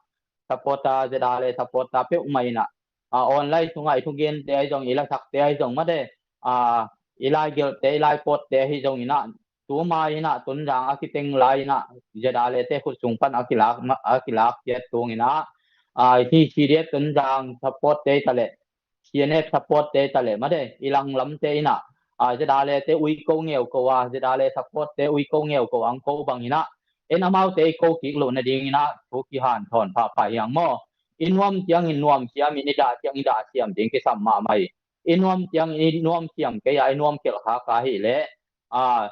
Supporter, ZRA supporter peuhmah inah, a, online sungah i thugente ahi zong, i lasakte ahi zong, mate, a, i laigelhte, i laipawtte ahi zong inah, tuma inah Tonzang a kiteng lai inah ZRA te khut sung pan a kilak, a kilak ciat tung inah, a, hi CDF Tonzang supportte ta leh, CNF supportte ta leh, mate, i langlamte inah, a, ZRA te ui ko ngeu ko a, ZRA supportte ui ko ngeu ko ang ko bang inah, en amaute i ko kik loh nading inah thu kihanthawn phapha hi hang maw. I nuam ciangin nuam siam in, i dah ciang i dah siam ding kisam mahmah hi. I nuam ciang i nuam siam kei a, i nuam khelh kha ka hi leh, a,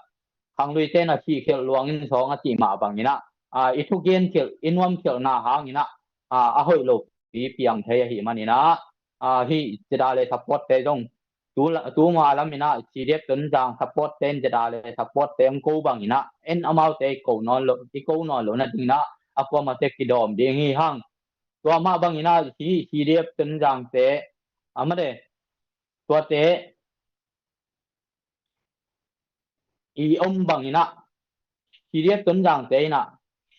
khangluite na sih khelh luangin sawng a cih mah bang inah, a, i thugen khelh, i nuam khelhna hang inah, a, a hoih lo pi piang thei ahi man inah, a, hi ZRA supportte zong, tu la-, tuma lam inah CDF Tonzang supportte in ZRA supportte ang ko bang inah, en amaute i ko nawn lo, i ko nawn lo nading inah, a kuamate kidawm ding hi hang. Tua mah bang inah hi CDF Tonzangte, a, mate, tuate i om bang inah, CDF Tonzangte inah,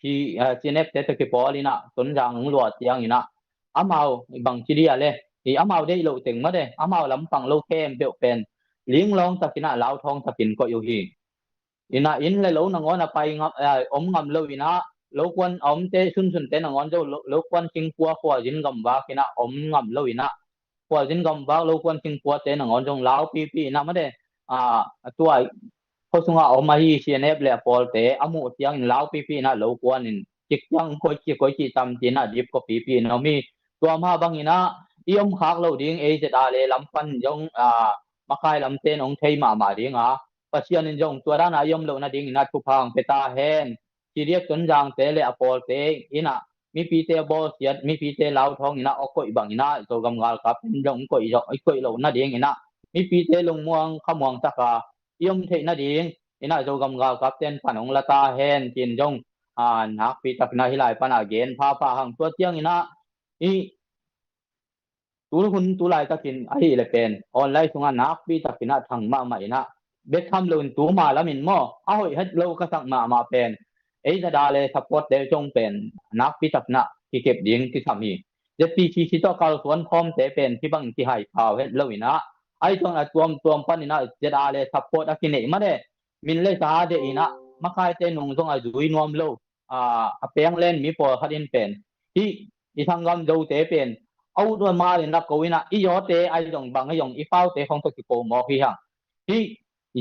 hi, a, CNF te tawh kipawl inah Tonzang hong luah ciang inah, amau bang ci dia le, i amau deih loh teng, mate, amau lampang lo khempeuh pen linglawng tak inah, lauthawng takin koih uh hi. Inah inn le lo nangawn a pai ngam, a, om ngam lo inah, lokuan a omte, sunsunte nangawn zo lo, lokuan singpua khualzin gamvak inah om ngam lo inah, khualzin gamvak, lokuan singpuate nangawn zong laupipi inah, mate, a, tua khua sungah a om ahi CNF le a pawlte a muh ciangin laupipi inah lokuan in, cik ciang koici koici tam ci inah dipkua pipi in om hi. Tua mah bang inah i om khak loh ding, ei ZRA lam pan zong, a, makai lamte in hong thei mahmah ding a, Pasian in zong tua dan a i om loh nading inah thupha hong pia ta hen. CDF Tonzangte le a pawlte inah mipite a bawlsiat, mipite lauthawng inah a koih bang inah Zogam galkapte in zong koih, zong koih loh nading inah, mipite lungmuang khamuang tak a i om theih nading inah Zogam galkapte in pan hong la ta hen ci-in zong, a, nakpi tak inah hih lai pan a gen phapha hang. Tua ciang inah i tu hun tu laitakin ahih leh pen online sungah nakpi tak inah thang mahmah inah, bek tham loin tuma lam in maw, a hoih het lo ka sak mahmah pen, ei ZRA supportte zong pen nakpi tak inah kikep ding kisam hi. ZPCC tawh kalsuan khawmte pen hih bang kihai pau het lo inah, ahi zong a tuamtuam pan inah ZRA support a kineih, mate, min le sa deih inah, makaite nung zong a zui nuam lo, a, a peng len mi pawlkhat in pen, hih i sanggam Zote pen a ut a mal in a ko inah, i Zote ahi zong bang ahi zong i Paute khawng tawh kiko mawk hi hang. Hih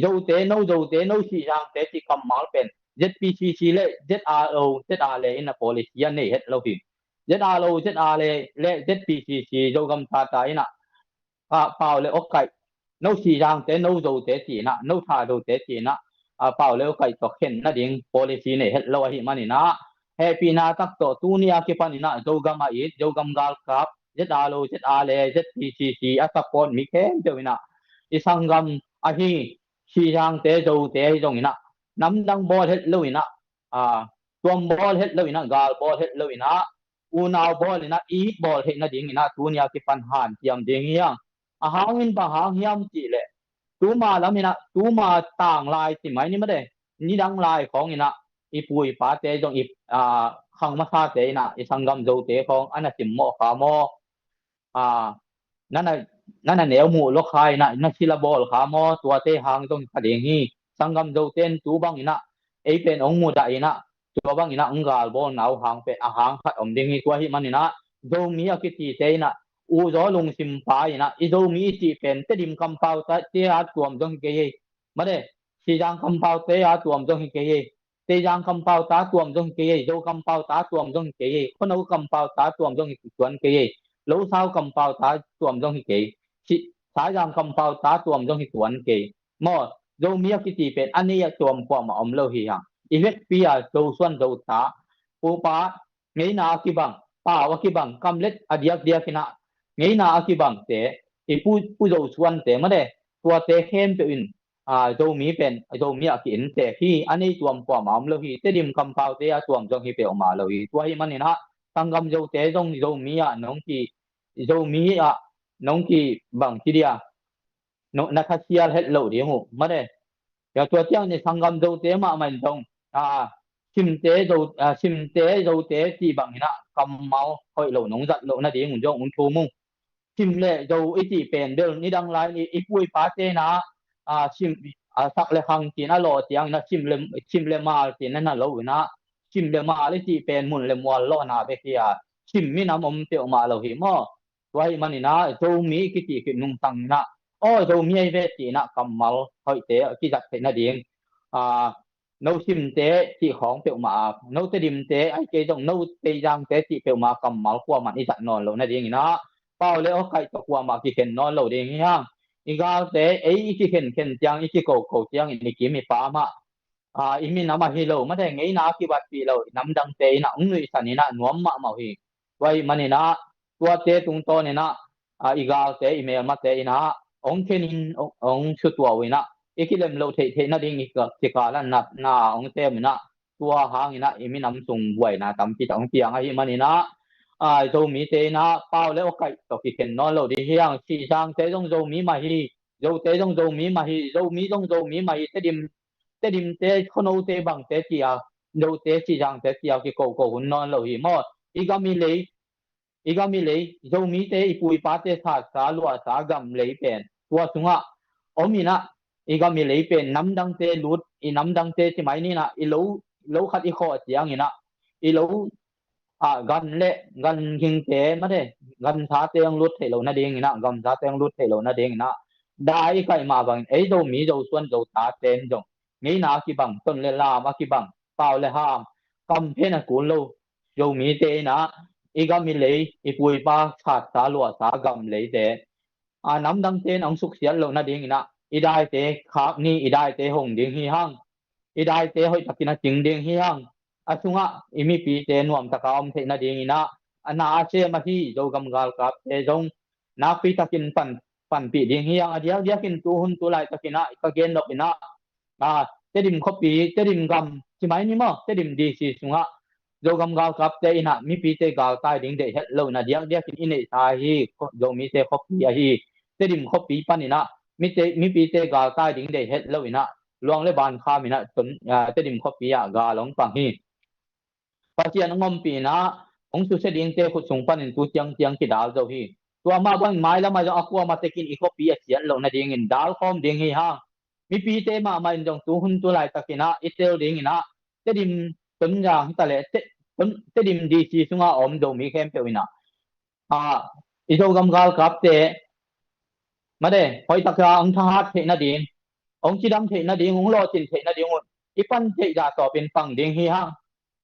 Zote, no Zote, no Sihzangte cih kammal pen ZPCC le ZRO, ZRA in a policy a nei het lo hi. ZRO, ZRA le ZPCC Zogam tata inah, a, Pau le Awkaih, no Sihzangte, no Zote ci inah, no Tha Zote ci inah, a, Pau le Awkaih tawh khen nading policy nei het lo ahih man inah, hehpihna tak tawh tuni a kipan inah Zogam a it, Zogam galkap, ZRO, ZRA le ZPCC a support mi khempeuh inah, i sanggam ahi Sihzangte, Zote ahi zong inah, namdang bawl het lo inah, a, tuam bawl het lo inah, gal bawl het lo inah, unau bawl inah, it bawl theih nading inah tuni a kipan hanciam ding hi hang. A hang in bang hang hiam cih leh, tuma lam inah, tuma tanglai ci mai ni, mate, nidang lai khawng inah i pu i pate zong i, a, khang masate inah i sanggam Zote khawng a na simmawh kha maw, a, na na, na na neu muh lua kha inah, na sila bawl kha maw, tuate hang zong hi kha ding hi. Sanggam Zote in tu bang inah ei pen hong mudah inah, tua bang inah hong galbawlna uh hang pen a hang khat om ding hi. Tua ahih man inah Zomi a kitite inah, u zaw lungsim pa inah, i Zomi i cih pen Tedim kampaute a tuam zong hi kei hi. Mate, Sihzang kampaute a tuam zong hi kei hi. Teizang kampaute a tuam zong hi kei hi, Zo kampaute a tuam zong hi kei hi, Khuano kampaute a tuam zong hi tuan kei hi, Losau kampaute a tuam zong hi kei, Saizang kampaute a tuam zong hi tuan kei. Maw, Zomi a kiti pen a nei a tuam kuamah om lo hi hang. I vekpi a Zo suan Zo ta, pupa, ngeina a kibang, pau a kibang, kamlet a diakdiak inah, ngeina a kibangte, i pu, Pu Zo suante, mate, tuate khempeuh in, a, Zomi pen, Zomi a ki-intek hi, a nei tuam kuamah om lo hi, Tedim kampaute a tuam zong hi peuhmah lo hi. Tua ahih man inah, sanggam Zote zong Zomi ah nong ki, Zomi ah nong ki bang ci dia, no, na thasial het lo ding uh mate. Ya tua ciang ni sanggam Zote mahmah in zong, a, Simte Zo, a, Simte Zote cih bangin ah kammal hoih lo nong zat loh nading un zong un thum uh. Sim le Zo i cih pen bel nidang lai ni i pu i pate na, a, sim, a, sak le khang cin a lawh ciangin ah sim le, sim le mal cin a na lo in ah, sim le mal i cih pen mun le mual lawhna bek hi a, sim minam om peuhmah lo hi maw. Tua ahih manin ah Zomi i kicih khit nungsang in ah, aw Zomi ahi ve cih in ah kammal hoihte kizat theih nading, a, no Simte cih khawng peuhmah a, no Tedimte ahi kei zong no Teizangte cih peuhmah kammal kuamah i zat nawn loh nading in ah, Pau le Awkaih tawh kuamah kikhen nawn lo ding hi hang. I galte ei i kikhenkhen ciang, i kikoko ciangin i kim i pam ah, a, i minam ahi lo mate, ngeina a kibatpih lo i namdangte in ah hong nuihsan in ah nuam mahmah uh hi. Tua ahih manin ah tuate tungtawn in ah, a, i galte i melmate in ah hong khen in, hong, hong sutuah uh in ah i kilem loh theih theih nading i ka, kikal ah natna hong sem in ah, tua hangin ah i minam sung buaina tampi tak hong piang ahih manin ah, a, Zomite in ah Pau le Awkaih tawh kikhen nawn lo ding hi hang. Sihzangte zong Zomi mah hi, Zote zong Zomi mah hi, Zomi zong Zomi mah hi, Tedim, Tedimte, Khuanote bangte cia, Zote Sihzangte cia kikoko hun nawn lo hi maw. I gam i lei, i gam i lei, Zomite i pu i pate satsa luahsa gam lei pen tua sungah om in ah, i gam i lei pen namdangte lut, i namdangte ci mai ni in ah, i lo, lo khat i khawh ciangin ah i lo, a, gan le gan hingte mate, gansate hong lut theih loh nading in ah, gamsate hong lut theih loh nading in ah, dai i kaih mah bangin ei Zomi Zosuan Zotate in zong ngeina a kibang, ton le lam a kibang, pau le ham, kam phen a kul lo Zomite in ah i gam i lei, i pu i pa satsa luahsa gam leite, a, namdangte in hong suksiat loh nading in ah i daite khak ni, i daite hong ding hi hang. I daite hoih takin a cing ding hi hang. A sungah i mipite nuamtaka om theih nading in ah, a na a sem ahi Zogam galkapte zong nakpi takin pan, panpih ding hi hang. A diakdiakin tuhun tu laitakin ah ka gen nop in ah, a, Tedim khuapi, Tedim gam ci mai ni maw, Tedim D C sungah Zogam galkapte in ah mipite galtai ding deih het lo in ah, diakdiakin i neihsa hi, Zomite khuapi ahi Tedim khuapi pan in ah mite, mipite galtai ding deih het lo in ah, luang le ban kham in ah, tun, a, Tedim khuapi ah gal hong pang hi. Pasian hong ompih in ah hong susia dingte khut sung panin tu ciangciang kidal zo hi. Tua mah bangin mailam ah zong a kuamah tekin i khuapi a siat loh nadingin dal khawm ding hi hang. Mipite mahmah in zong tuhun tu laitakin ah i tel ding in ah, Tedim Tonzang hi taleh, Te, Ton, Tedim D C sungah a om Zomi khempeuh in ah, a, i Zogam galkapte mate, hoih taka hong thahat theih nading, hong cidam theih nading, hong lawhcin theih nading un i pan theih zah tawpin pang ding hi hang.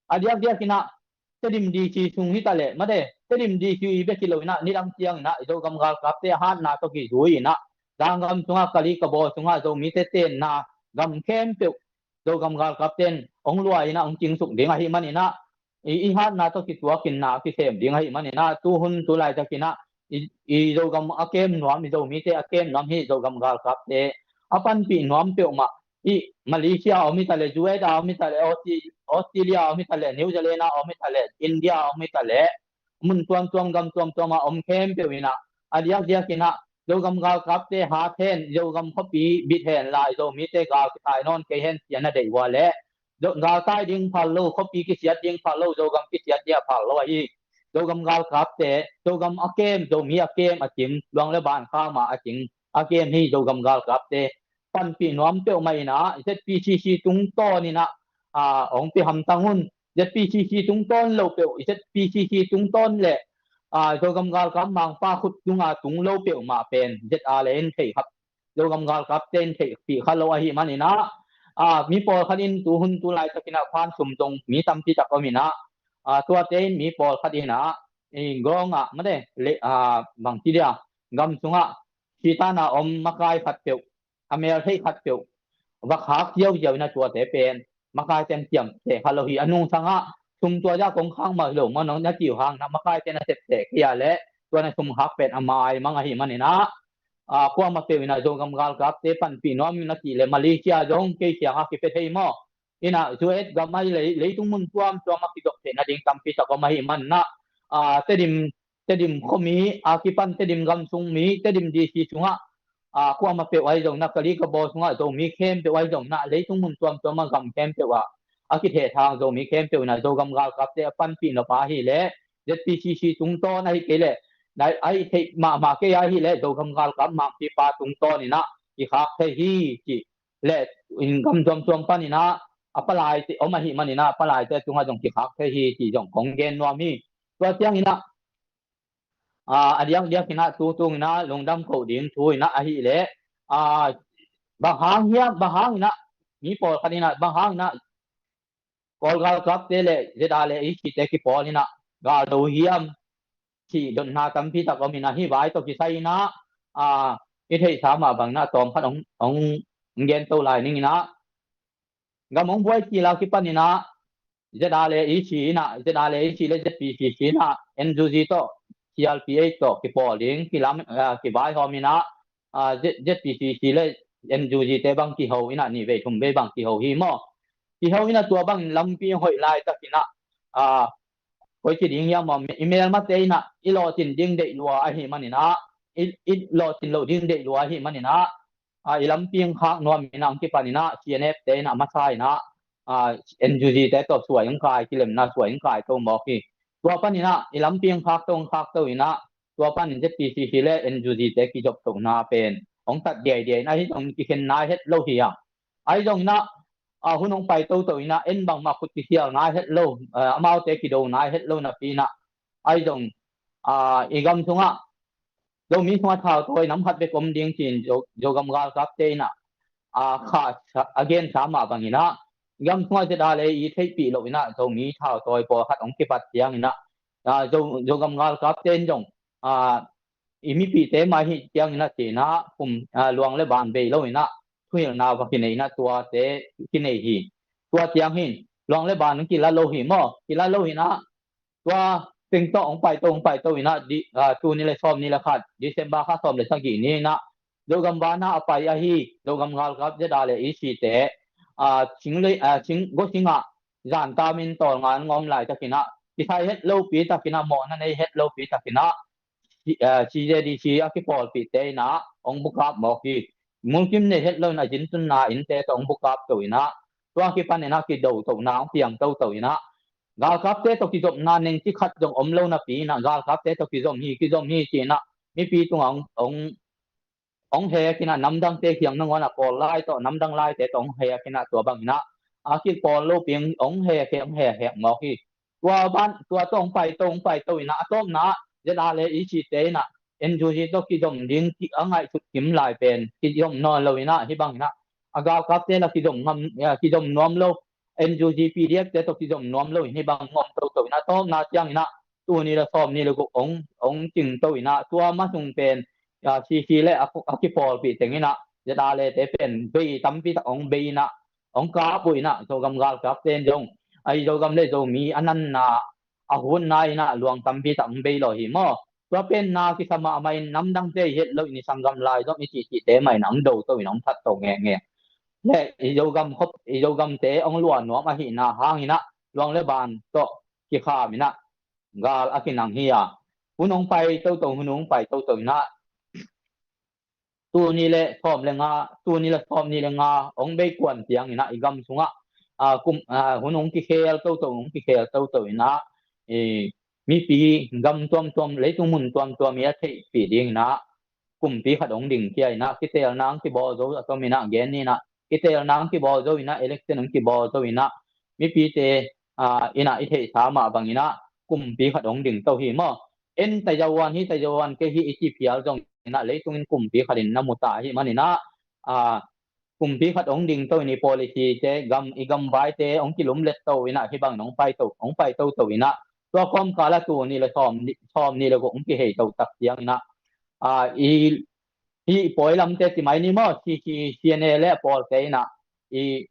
A diakdiakin ah Tedim D C sung hi taleh mate, Tedim D C i bek hi lo in ah, nidang ciangin ah i Zogam galkapte a hatna tawh kizui in ah, Zanggam sungah, Kali Kabaw sungah Zomite tenna gam khempeuh Zogam galkapte in hong luah in ah hong cingsuk ding ahih manin ah, i, i hatna tawh kituakin na kisem ding ahih manin ah, tuhun tu laitakin ah i, i Zogam a kem nuam, i Zomite a kem nuam hi Zogam galkapte a panpih nuam peuhmah, i Malaysia a om hi taleh, U S A a om hi taleh, Aussie, Australia a om hi taleh, New Zealand a om hi taleh, India a om hi taleh, mun tuamtuam gam tuamtuam a om khempeuh in ah, a diakdiakin ah Zogam galkapte hat hen, Zogam khuapi bit hen la, Zomite gal kitai nawn kei hen ci-in a deih uh a leh, Zo, galtai ding phal lo, khuapi kisiat ding phal lo, Zogam kisiat ding a phal lo ahi. Zogam galkapte, Zogam a kem, Zomi a kem a cim, luang le ban kham a a cing, a kem hi Zogam galkapte. Panpih nuam peuhmah in ah, Z P C C tungtawn in ah, a, hong pia hamtang un. Z P C C tungtawn lo peuh, Z P C C tungtawn le, a, Zogam galkap mangpa khut tunga tung lo peuhmah pen Z A le in thei kha, Zogam galkapte in theihpih kha lo ahih manin ah, a, mi pawlkhat in tuhun tu laitakin ah khuan sum zong mi tampi tak om in ah, a, tuate in mi pawlkhat in ah, i gawng ah mate, le, a, bang ci dia, gam sungah sitan a om makai khat peuh, a mel theih khat peuh va khak ziauziau in ah, tuate pen makaite in ciamteh kha lo hi. A nungsang ah sum tua zah kong khak mah hi lo maw, nong na ci uh hang na, makaite in a septeh kei a leh tua na sum khak pen a maimang ahih manin ah, a, kuamah peuh in ah Zogam galkapte panpih nuam in a cih leh Malaysia zong kei kiangah kipia thei maw. Inah U S gam ahi leh leitung mun tuamtuam a kidop theih nading tampi tak om ahih manin ah, ah, Tedim, Tedim khuami a kipan Tedim gam sung mi, Tedim D C sungah, ah, kuamah peuh ahi zongin ah, ka li ka bawl sungah Zomi khempeuh ahi zongin ah, leitung mun tuamtuam a gam khempeuh ah a kithehthang Zomi khempeuh inah Zogam galkapte a panpih nop ahih leh Z P C C tungtawn ahih kei leh, nai, ahih theih mahmah kei ahih leh Zogam galkap mangpipa tungtawn inah kikhak thei hi, cih leh in gam tuamtuam pan inah a palaite om ahih manin ah palaite tungah zong kikhak thei hi, cih zong kong gen nuam hi. Tua ciang inah, ah, a diakdiak inah tu tung inah lungdam koh ding thu inah ahih leh, ah, bang hang hiam, bang hang inah mi pawlkhat inah bang hang inah Kawl galkapte leh Z R leh A C te kipawl inah galdo hiam, cih dotna tampi tak om inah, hih vai tawh kisai inah, ah, i theihsa mah bang inah tawmkhat hong, hong gen to lai ning inah, gam hong buai kila kipan inah Z R leh A C inah, Z R leh A C leh Z P C C inah N U G tawh, C R P H tawh kipawl ding, kilam, ah, kivaihawm inah, ah, Z-, Z P C C leh N U G te bang kiho inah, nih vei thum vei bang kiho hi maw. Kiho inah tua bangin lampi hoih laitak inah, ah, koi ci ding hiam maw, i melmate inah i lawhcin ding deih lua ahih manin ah, i, i lawhcin loh ding deih lua ahih manin ah, ah, i lampi hong khak nuam inah hong kipan inah C N F te inah masa inah, ah, N U G te tawh suai hong kai, kilemna suai hong kai to mawk hi. Tua pan inah i lampi hong khak to, hong khak to inah, tua panin Z P C C leh N U G te kizop tohna pen hong tat diaidiai inah, ahi zongin kikhen nai het lo hi a. Ahi zongin ah, ah, hun hong pai toto inah, en bangmah khut kikhial nai het lo, ah, amaute kido nai het lo napi inah, ahi zong, ah, i gam sungah Zomi sungah thautawi nam khat bek om ding ci-in Zo-, Zogam galkapte inah, ah, kha sa-, a gensa mah bang inah, gam sungah Z R leh A C theihpih loh inah Zomi thautawi pawlkhat hong kipat ciang inah, ah, Zo-, Zogam galkapte in zong, ah, i mipihte mah hi ciang inah ci inah, kum, ah, luang le ban bei lo inah thuhilhna va kinei inah tuate kinei hi. Tua ciang hin luang le ban kila lo hi maw, kila lo inah, tua teng tawh hong pai to, hong pai to inah, di, ah, tul nih le sawmnih le khat, December kha sawm le sagih ni inah Zogam vana a pai ahi Zogam galkap Z R leh A C te, ah, Cing le, ah, Cing, Gosing ah zan tamin tawlnga an ngawm laitak inah, kisai het lopi tak inah, mawhna nei het lopi tak inah, C-, ah, C J D C a kipawlpihte inah hong bukap mawk hi. Mulkim nei het lo inah, zintunna innte tawh hong bukap to inah, tua kipan inah kido tohna hong piang toto inah, galkapte tawh kizopna nengci khat zong om lo napi inah, galkapte tawh kizom hi, kizom hi ci inah mipi tungah hong, hong, hong hek inah, namdangte kiang nangawn ah, Kawl lai tawh, namdang laite tawh hong hek inah, tua bang inah a kipawl lopi hong hek, hong hek, hek mawk hi. Tua ban, tua tawh hong pai to, hong pai to inah, a tawpna Z R leh A C te inah N U G tawh kizom ding ci a ngaihsut kim lai pen kizom nawn lo inah, hih bang inah a galkapte lah kizom ngam, ah, kizom nuam lo, N U G P D F te tawh kizom nuam lo in hih bang ngawm toto inah, tawpna ciang inah tul nih le sawmnih le guk hong, hong cing to inah, tua masung pen, ah, C C leh a, a kipawlpih teng inah Z R leh te pen bei tampi tak hong bei inah, hong kap uh inah, Zogam galkapte in zong, ahi Zogam leh Zomi a nanna, a hunna inah luang tampi tak hong bei lo hi maw. Tua pen na kisa mahmah in, namdangte i het lo in, i sanggam lai zong i cihcihte mah inah hong do to inah, hong that to ngekngek. Le i Zogam khop, i Zogamte hong lua nuam ahihna hang inah luang le ban tawh kikham inah gal a kinang hi a. Hun hong pai toto, hun hong pai toto inah tul nih le sawm le nga, tul nih le sawmnih le nga hong bei kuan ciang inah i gam sungah, ah, kum, ah, hun hong kikhel toto, hong kikhel toto inah, i mipi gam tuamtuam, leitung mun tuamtuam i a theihpih ding inah kumpi khat hong ding khia inah, kiteelna hong kibawl zo a tom inah, gen ni inah, kiteelna hong kibawl zo inah, election hong kibawl zo inah, mipite, ah, inah i theihsa mah bang inah kumpi khat hong ding to hi maw. En Taiwan hi, Taiwan kei hi i ci phial zong inah, leitung in kumpi khat in na mu ta ahih man inah, ah, kumpi khat hong ding to in, i policy te, gam, i gamvaite hong kilumlet to inah, hih bang in hong pai to, hong pai toto inah, tua kawmkal ah tul nih le sawm, sawmnih le guk hong kihei to tak ciang inah, ah, i, hih pawi lamte ci mai ni maw, C C, C N A leh a pawlte inah, i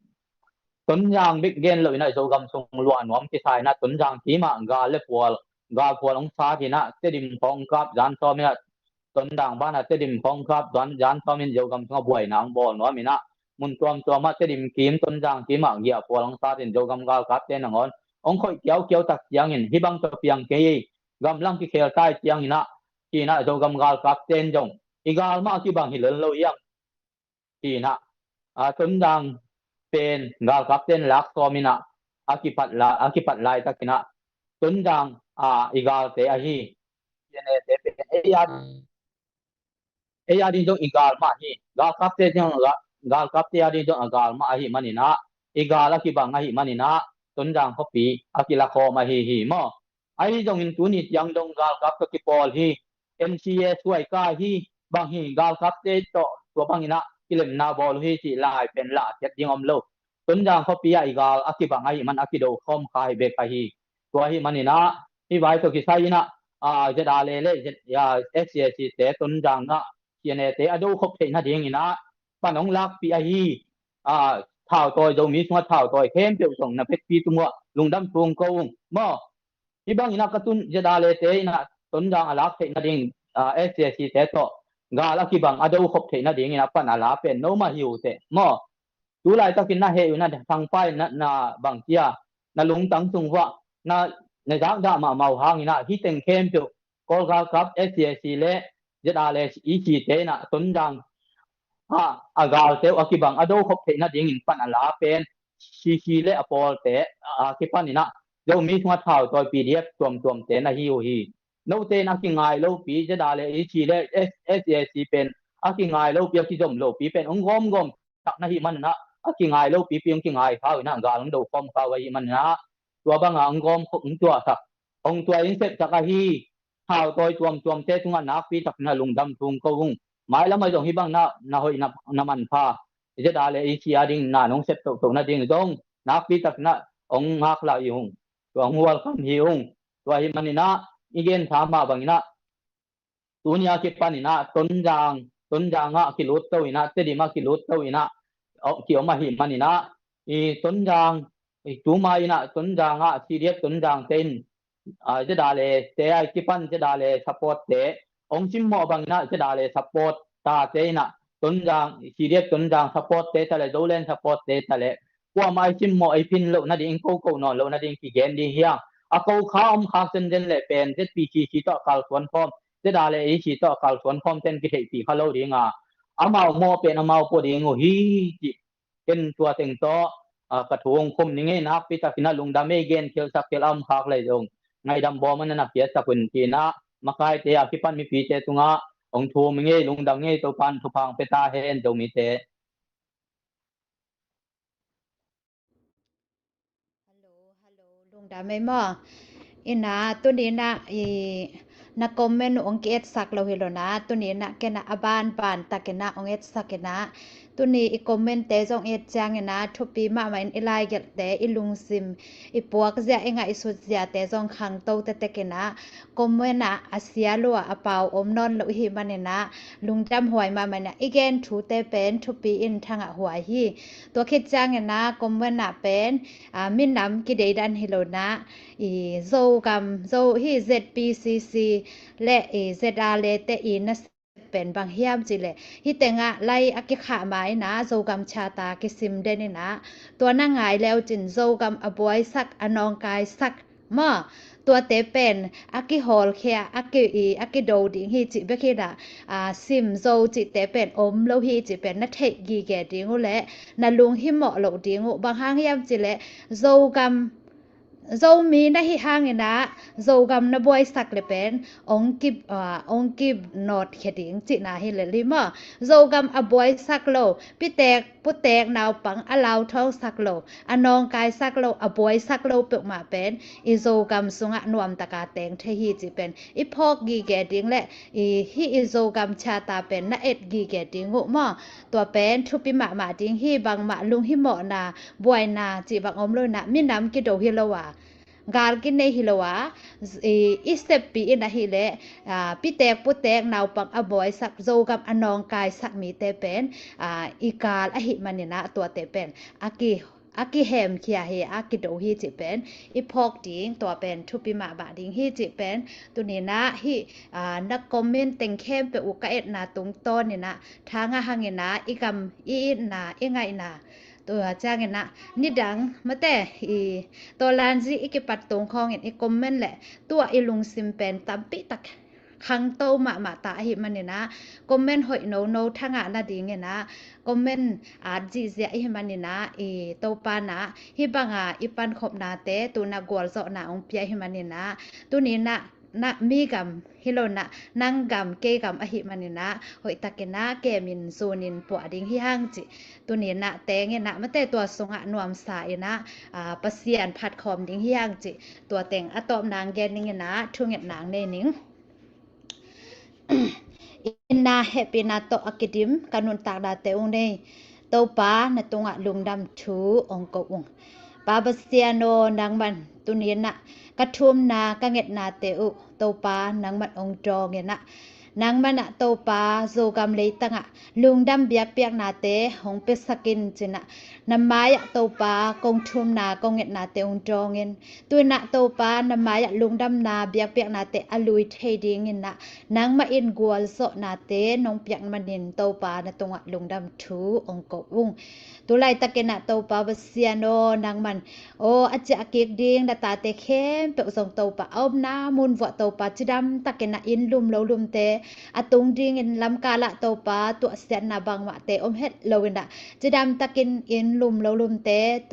Tonzang bek gen lo inah, Zogam sung lua nuam kisa inah, Tonzang kim ah gal le pual, gal pual hong sat inah, Tedim khawng kap zan sawm inah, Tonzang banah Tedim khawng kap zan, zan sawm in Zogam sungah buaina hong bawl nuam inah, mun tuamtuam ah Tedim kim, Tonzang kim ah giah pawl hong sat in Zogam galkapte nangawn hong khoih kiaukiau tak ciangin hih bang tawh piang kei ei, gamlang kikhel ta hi ciangin ah, ci-in ah Zogam galkapte in zong i gal mah a kibang hi lel lo hiam, ci-in ah, a, Tonzang pen galkapte in lak sawm in ah a kipat la, a kipat laitakin ah Tonzang, a, i galte ahi, C N A te pen ei a, ei a ding zong i gal mah hi. Galkapte zong a, galkapte a ding zong a gal mah ahih manin ah, i gal a kibang ahih manin ah, Tonzang khuapi a kilakhawm ahi hi maw. Ahi zongin tuni ciang dong galkap tawh kipawl hi. M C A suai ka hi, bang hi, galkapte tawh tua bangin ah kilemna bawl uh hi cih lai pen lah ciat ding om lo. Tonzang khuapi ah i gal a kibang ahih man a kido khawm kha hi bek ahi. Tua ahih manin ah hih vai tawh kisai in ah, a, Z R A le Z, a, S A C te Tonzang ah C N A te a do khop theih nadingin ah pan hong lakpih ahi. A, thautawi, Zomi sungah thautawi khempeuh zong na pekpi tung uh ah lungdam thu ko ung maw. Hih bangin ah ka tun, Z R A te in ah Tonzang a lak theih nading, a, S A C te tawh gal a kibang a do khop theih nadingin ah pan a la pen no mah hi uh teh maw. Tu laitakin na heh uh na thangpai na, na bang cia, na lungtang sung uh ah na, na zakdah mahmah uh hangin ah hih teng khempeuh Kawl galkap S A C le Z R A E C te in ah Tonzang ah a galte uh a kibang a do khop theih nadingin pan a la pen C C le a pawlte a kipan in ah Zomi sungah thautawi P D F tuamtuamte na hi uh hi. Note in a kingai lopi, Z R A E C le S-, S A C pen a kingai lopi, a kizom lopi pen hong gawmgawm tak na hih manin ah, a kingai lopi pi hong kingai kha uh in ah gal hong do khawm kha uh ahih manin ah, tua bangah hong gawm khop, hong tuah tak, hong tua in sep tak ahi. Thautawi tuamtuamte tungah nakpi takin ah lungdam thu ko ung. Mailam ah zong hih bang na, na hoih na, na manpha Z R A E C a ding na nong sep tohtoh nading zong nakpi takin ah hong ngaklah hi ung. Tua hong welcome hi ung. Tua ahih manin ah i gen tha mah bangin ah tuni a kipan in ah Tonzang, Tonzang ah kilut to in ah, Tedim ah kilut to in ah, aw, kiom ahih manin ah, i Tonzang, i tuma in ah Tonzang ah C D F Tonzang te in, a, Z R A te a kipan Z R A support te hong simmawh bangin ah Z R A support tate in ah Tonzang, C D F Tonzang support te ta le, Zoland support te ta le, kuamah i simmawh i phin loh nading, ko ko nawn loh nading kigen ding hi a. A ko kha om khak zenzen leh pen Z P C C tawh a kalsuan khawm, Z R A E C tawh a kalsuan khawm ten kitheihpih kha lo ding a, amau mawh pen amau pua ding uh hi, cih ken tua teng tawh, a, ka thu hong khum ning ei. Nakpi takin ah lungdam ei, gen khialsak khial a om khak leh zong ngaidam bawm a na na khiatsak un, ci-in ah makaite a kipan mipite tungah hong thum ing ei. Lungdam ing ei, Topa'n thupha hong pia ta hen, Zomite. Hello, hello, lungdam ei maw. Ina, tuni na, i, na comment ong ki-etsak lo hi lo na, tuni na, kena a ban ban takina ong etsak ina. Tuni i comment te zong et ciang ina, thupi mahmah in i laigelhte, i lungsim, i puakzia, i ngaihsutzia te zong khangto tetek ina. Comment ah a sia lua, a pau om nawn lo i hi man ina, lungdam huai mahmah ina, i gen thute pen thupi in thangah huai hi. Tua khit ciangin ah comment ah pen, a, minam kideidan hi lo na, i Zogam, Zo hi Z P C C le i Z R A te i nasep pen bang hiam cih leh, hih tengah lai a kikhah ma ina Zogam Charter kisim den ina, tua na ngai leu cin Zogam a buaisak, a nawngkaisak, maw, tuate pen a kihawlkhia, a ki, i, a kido ding hi cih bek hi na, a, sim Zo cihte pen om lo hi cih pen na theih gige ding uh leh na lunghimawh loh ding uh. Bang hang hiam cih leh Zogam, Zomi na hi hang ina Zogam na buaisak leh pen ong ki, a, ong kinawtkhia ding cihna hi lel hi maw. Zogam a buaisak lo, pitek putek naupang a lauthawngsak lo, a nawngkaisak lo, a buaisak lo peuhmah pen i Zogam sungah nuamtaka teng thei hi cih pen i phawk gige ding le i hih i Zogam Charter pen na et gige ding uh maw. Tua pen thupi mahmah ding hi. Bangmah lunghimawhna, buaina cih bang om lo ina, minam kido hi lo a, gal kinei hi lo a, i, i seppi in ahih leh, a, pitek putek naupang a buaisak, Zogam a nawngkaisak mite pen, a, i gal ahih man ina tuate pen a ki, a kihemkhia hi, a kido hi cih pen i phawk ding, tua pen thupi mahmah ding hi cih pen tuni-in ah hih, aa, na comment teng khempeuh uh ka etna tungtawnin ah tha ngah hangin ah i gam i itna i ngaihna, tua ciangin ah nidang mate i tawlanzi i kipat tung khawngin i comment leh tua i lungsim pen tampi tak khangto mahmah ta ahih manin ah comment hoih nono tha ngah nadingin ah comment at zihziah i hih manin ah i Topa'n ah hih banga i pankhopnate tu-in ah gualzawhna hong pia i hih manin ah tuni-in ah na mi gam hi lo-in ah nang gam kei gam ahih manin ah hoihtakin ah kemin zunin puah ding hi hang cih tuni-in ah tengin ah mate tua sungah nuamsa in ah, aa, Pasian phatkhawm ding hi hang cih tua teng a tawpna hong gen ningin ah thungetna hong nei ning. Itna hehpihna tawh a kidim ka nuntaknate hong nei Topa na tungah lungdam thu hong ko ung. Pa Pasian aw, nangman tuni-in ah ka thumna ka ngetnate uh Topa nangman hong dawngin ah nangman ah Topa Zogam leitangah lungdam biakpiaknate hong piasak in ci-in ah na mai-ah Topa kong thumna kong ngetnate hong dawngin tu-in ah Topa na mai-ah lungdamna biakpiaknate a lui thei dingin ah nangmah in gualzawhnate nong piak manin Topa na tungah lungdam thu hong ko ung. Tulaitakin ah Topa Pasian aw, nangman aw a ciah kik ding na tate khempeuh zong Topa a omna mun vuah Topa cidam takin ah inn lum lo lumte a tung dingin lamkalah Topa tuahsiatna bangmahte om het lo-in ah cidam takin inn lum lo lumte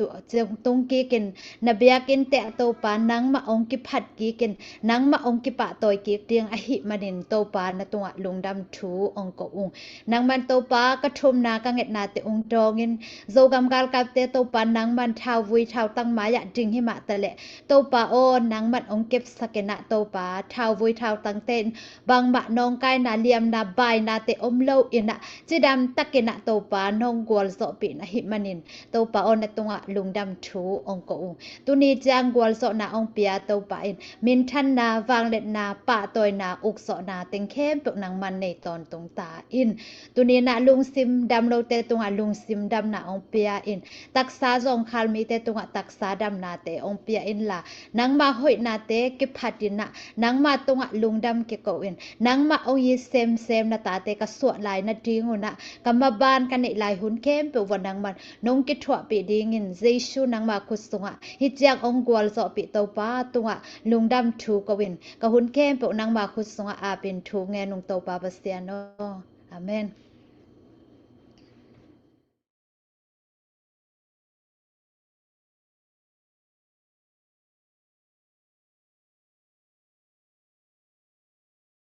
tung kikin na biakinnte ah Topa nangmah hong kiphat kikin nangmah hong kipahtawi kik ding ahih manin Topa na tungah lungdam thu hong ko ung. Nangman Topa ka thumna ka ngetnate hong dawngin Zogam galkapte Topa nangman thauvui thautang mai-ah ding hi mah taleh Topa aw, nangman hong kepsak in ah Topa thauvui thautangte in bangmah nawngkaina liamna bainate om lo-in ah cidam takin ah Topa nong gualzawhpih na hih manin Topa aw na tungah lungdam thu hong ko ung. Tuni ciang gualzawhna hong pia Topa in minthanna, vangliatna, pahtawina, ukzawhna teng khempeuh nangman nei tawntung ta in. Tuni-in ah lungsim dam lote tungah lungsim damna hong pia in, taksa zawngkhal mite tungah taksa damnate hong pia inla nangmah hoihnate kiphatin ah nangmah tungah lungdam kiko in nangmah hong it semsem na tate ka suah lai nadingun ah ka maban ka neih lai hun khempeuh uah nangman nong kithuahpih dingin Jesu nangmah khut sungah hih ciang hong gualzawhpih Topa tungah lungdam thu ko in ka hun khempeuh nangmah khut sungah apin thu ngen ung Topa Pasian aw. Amen.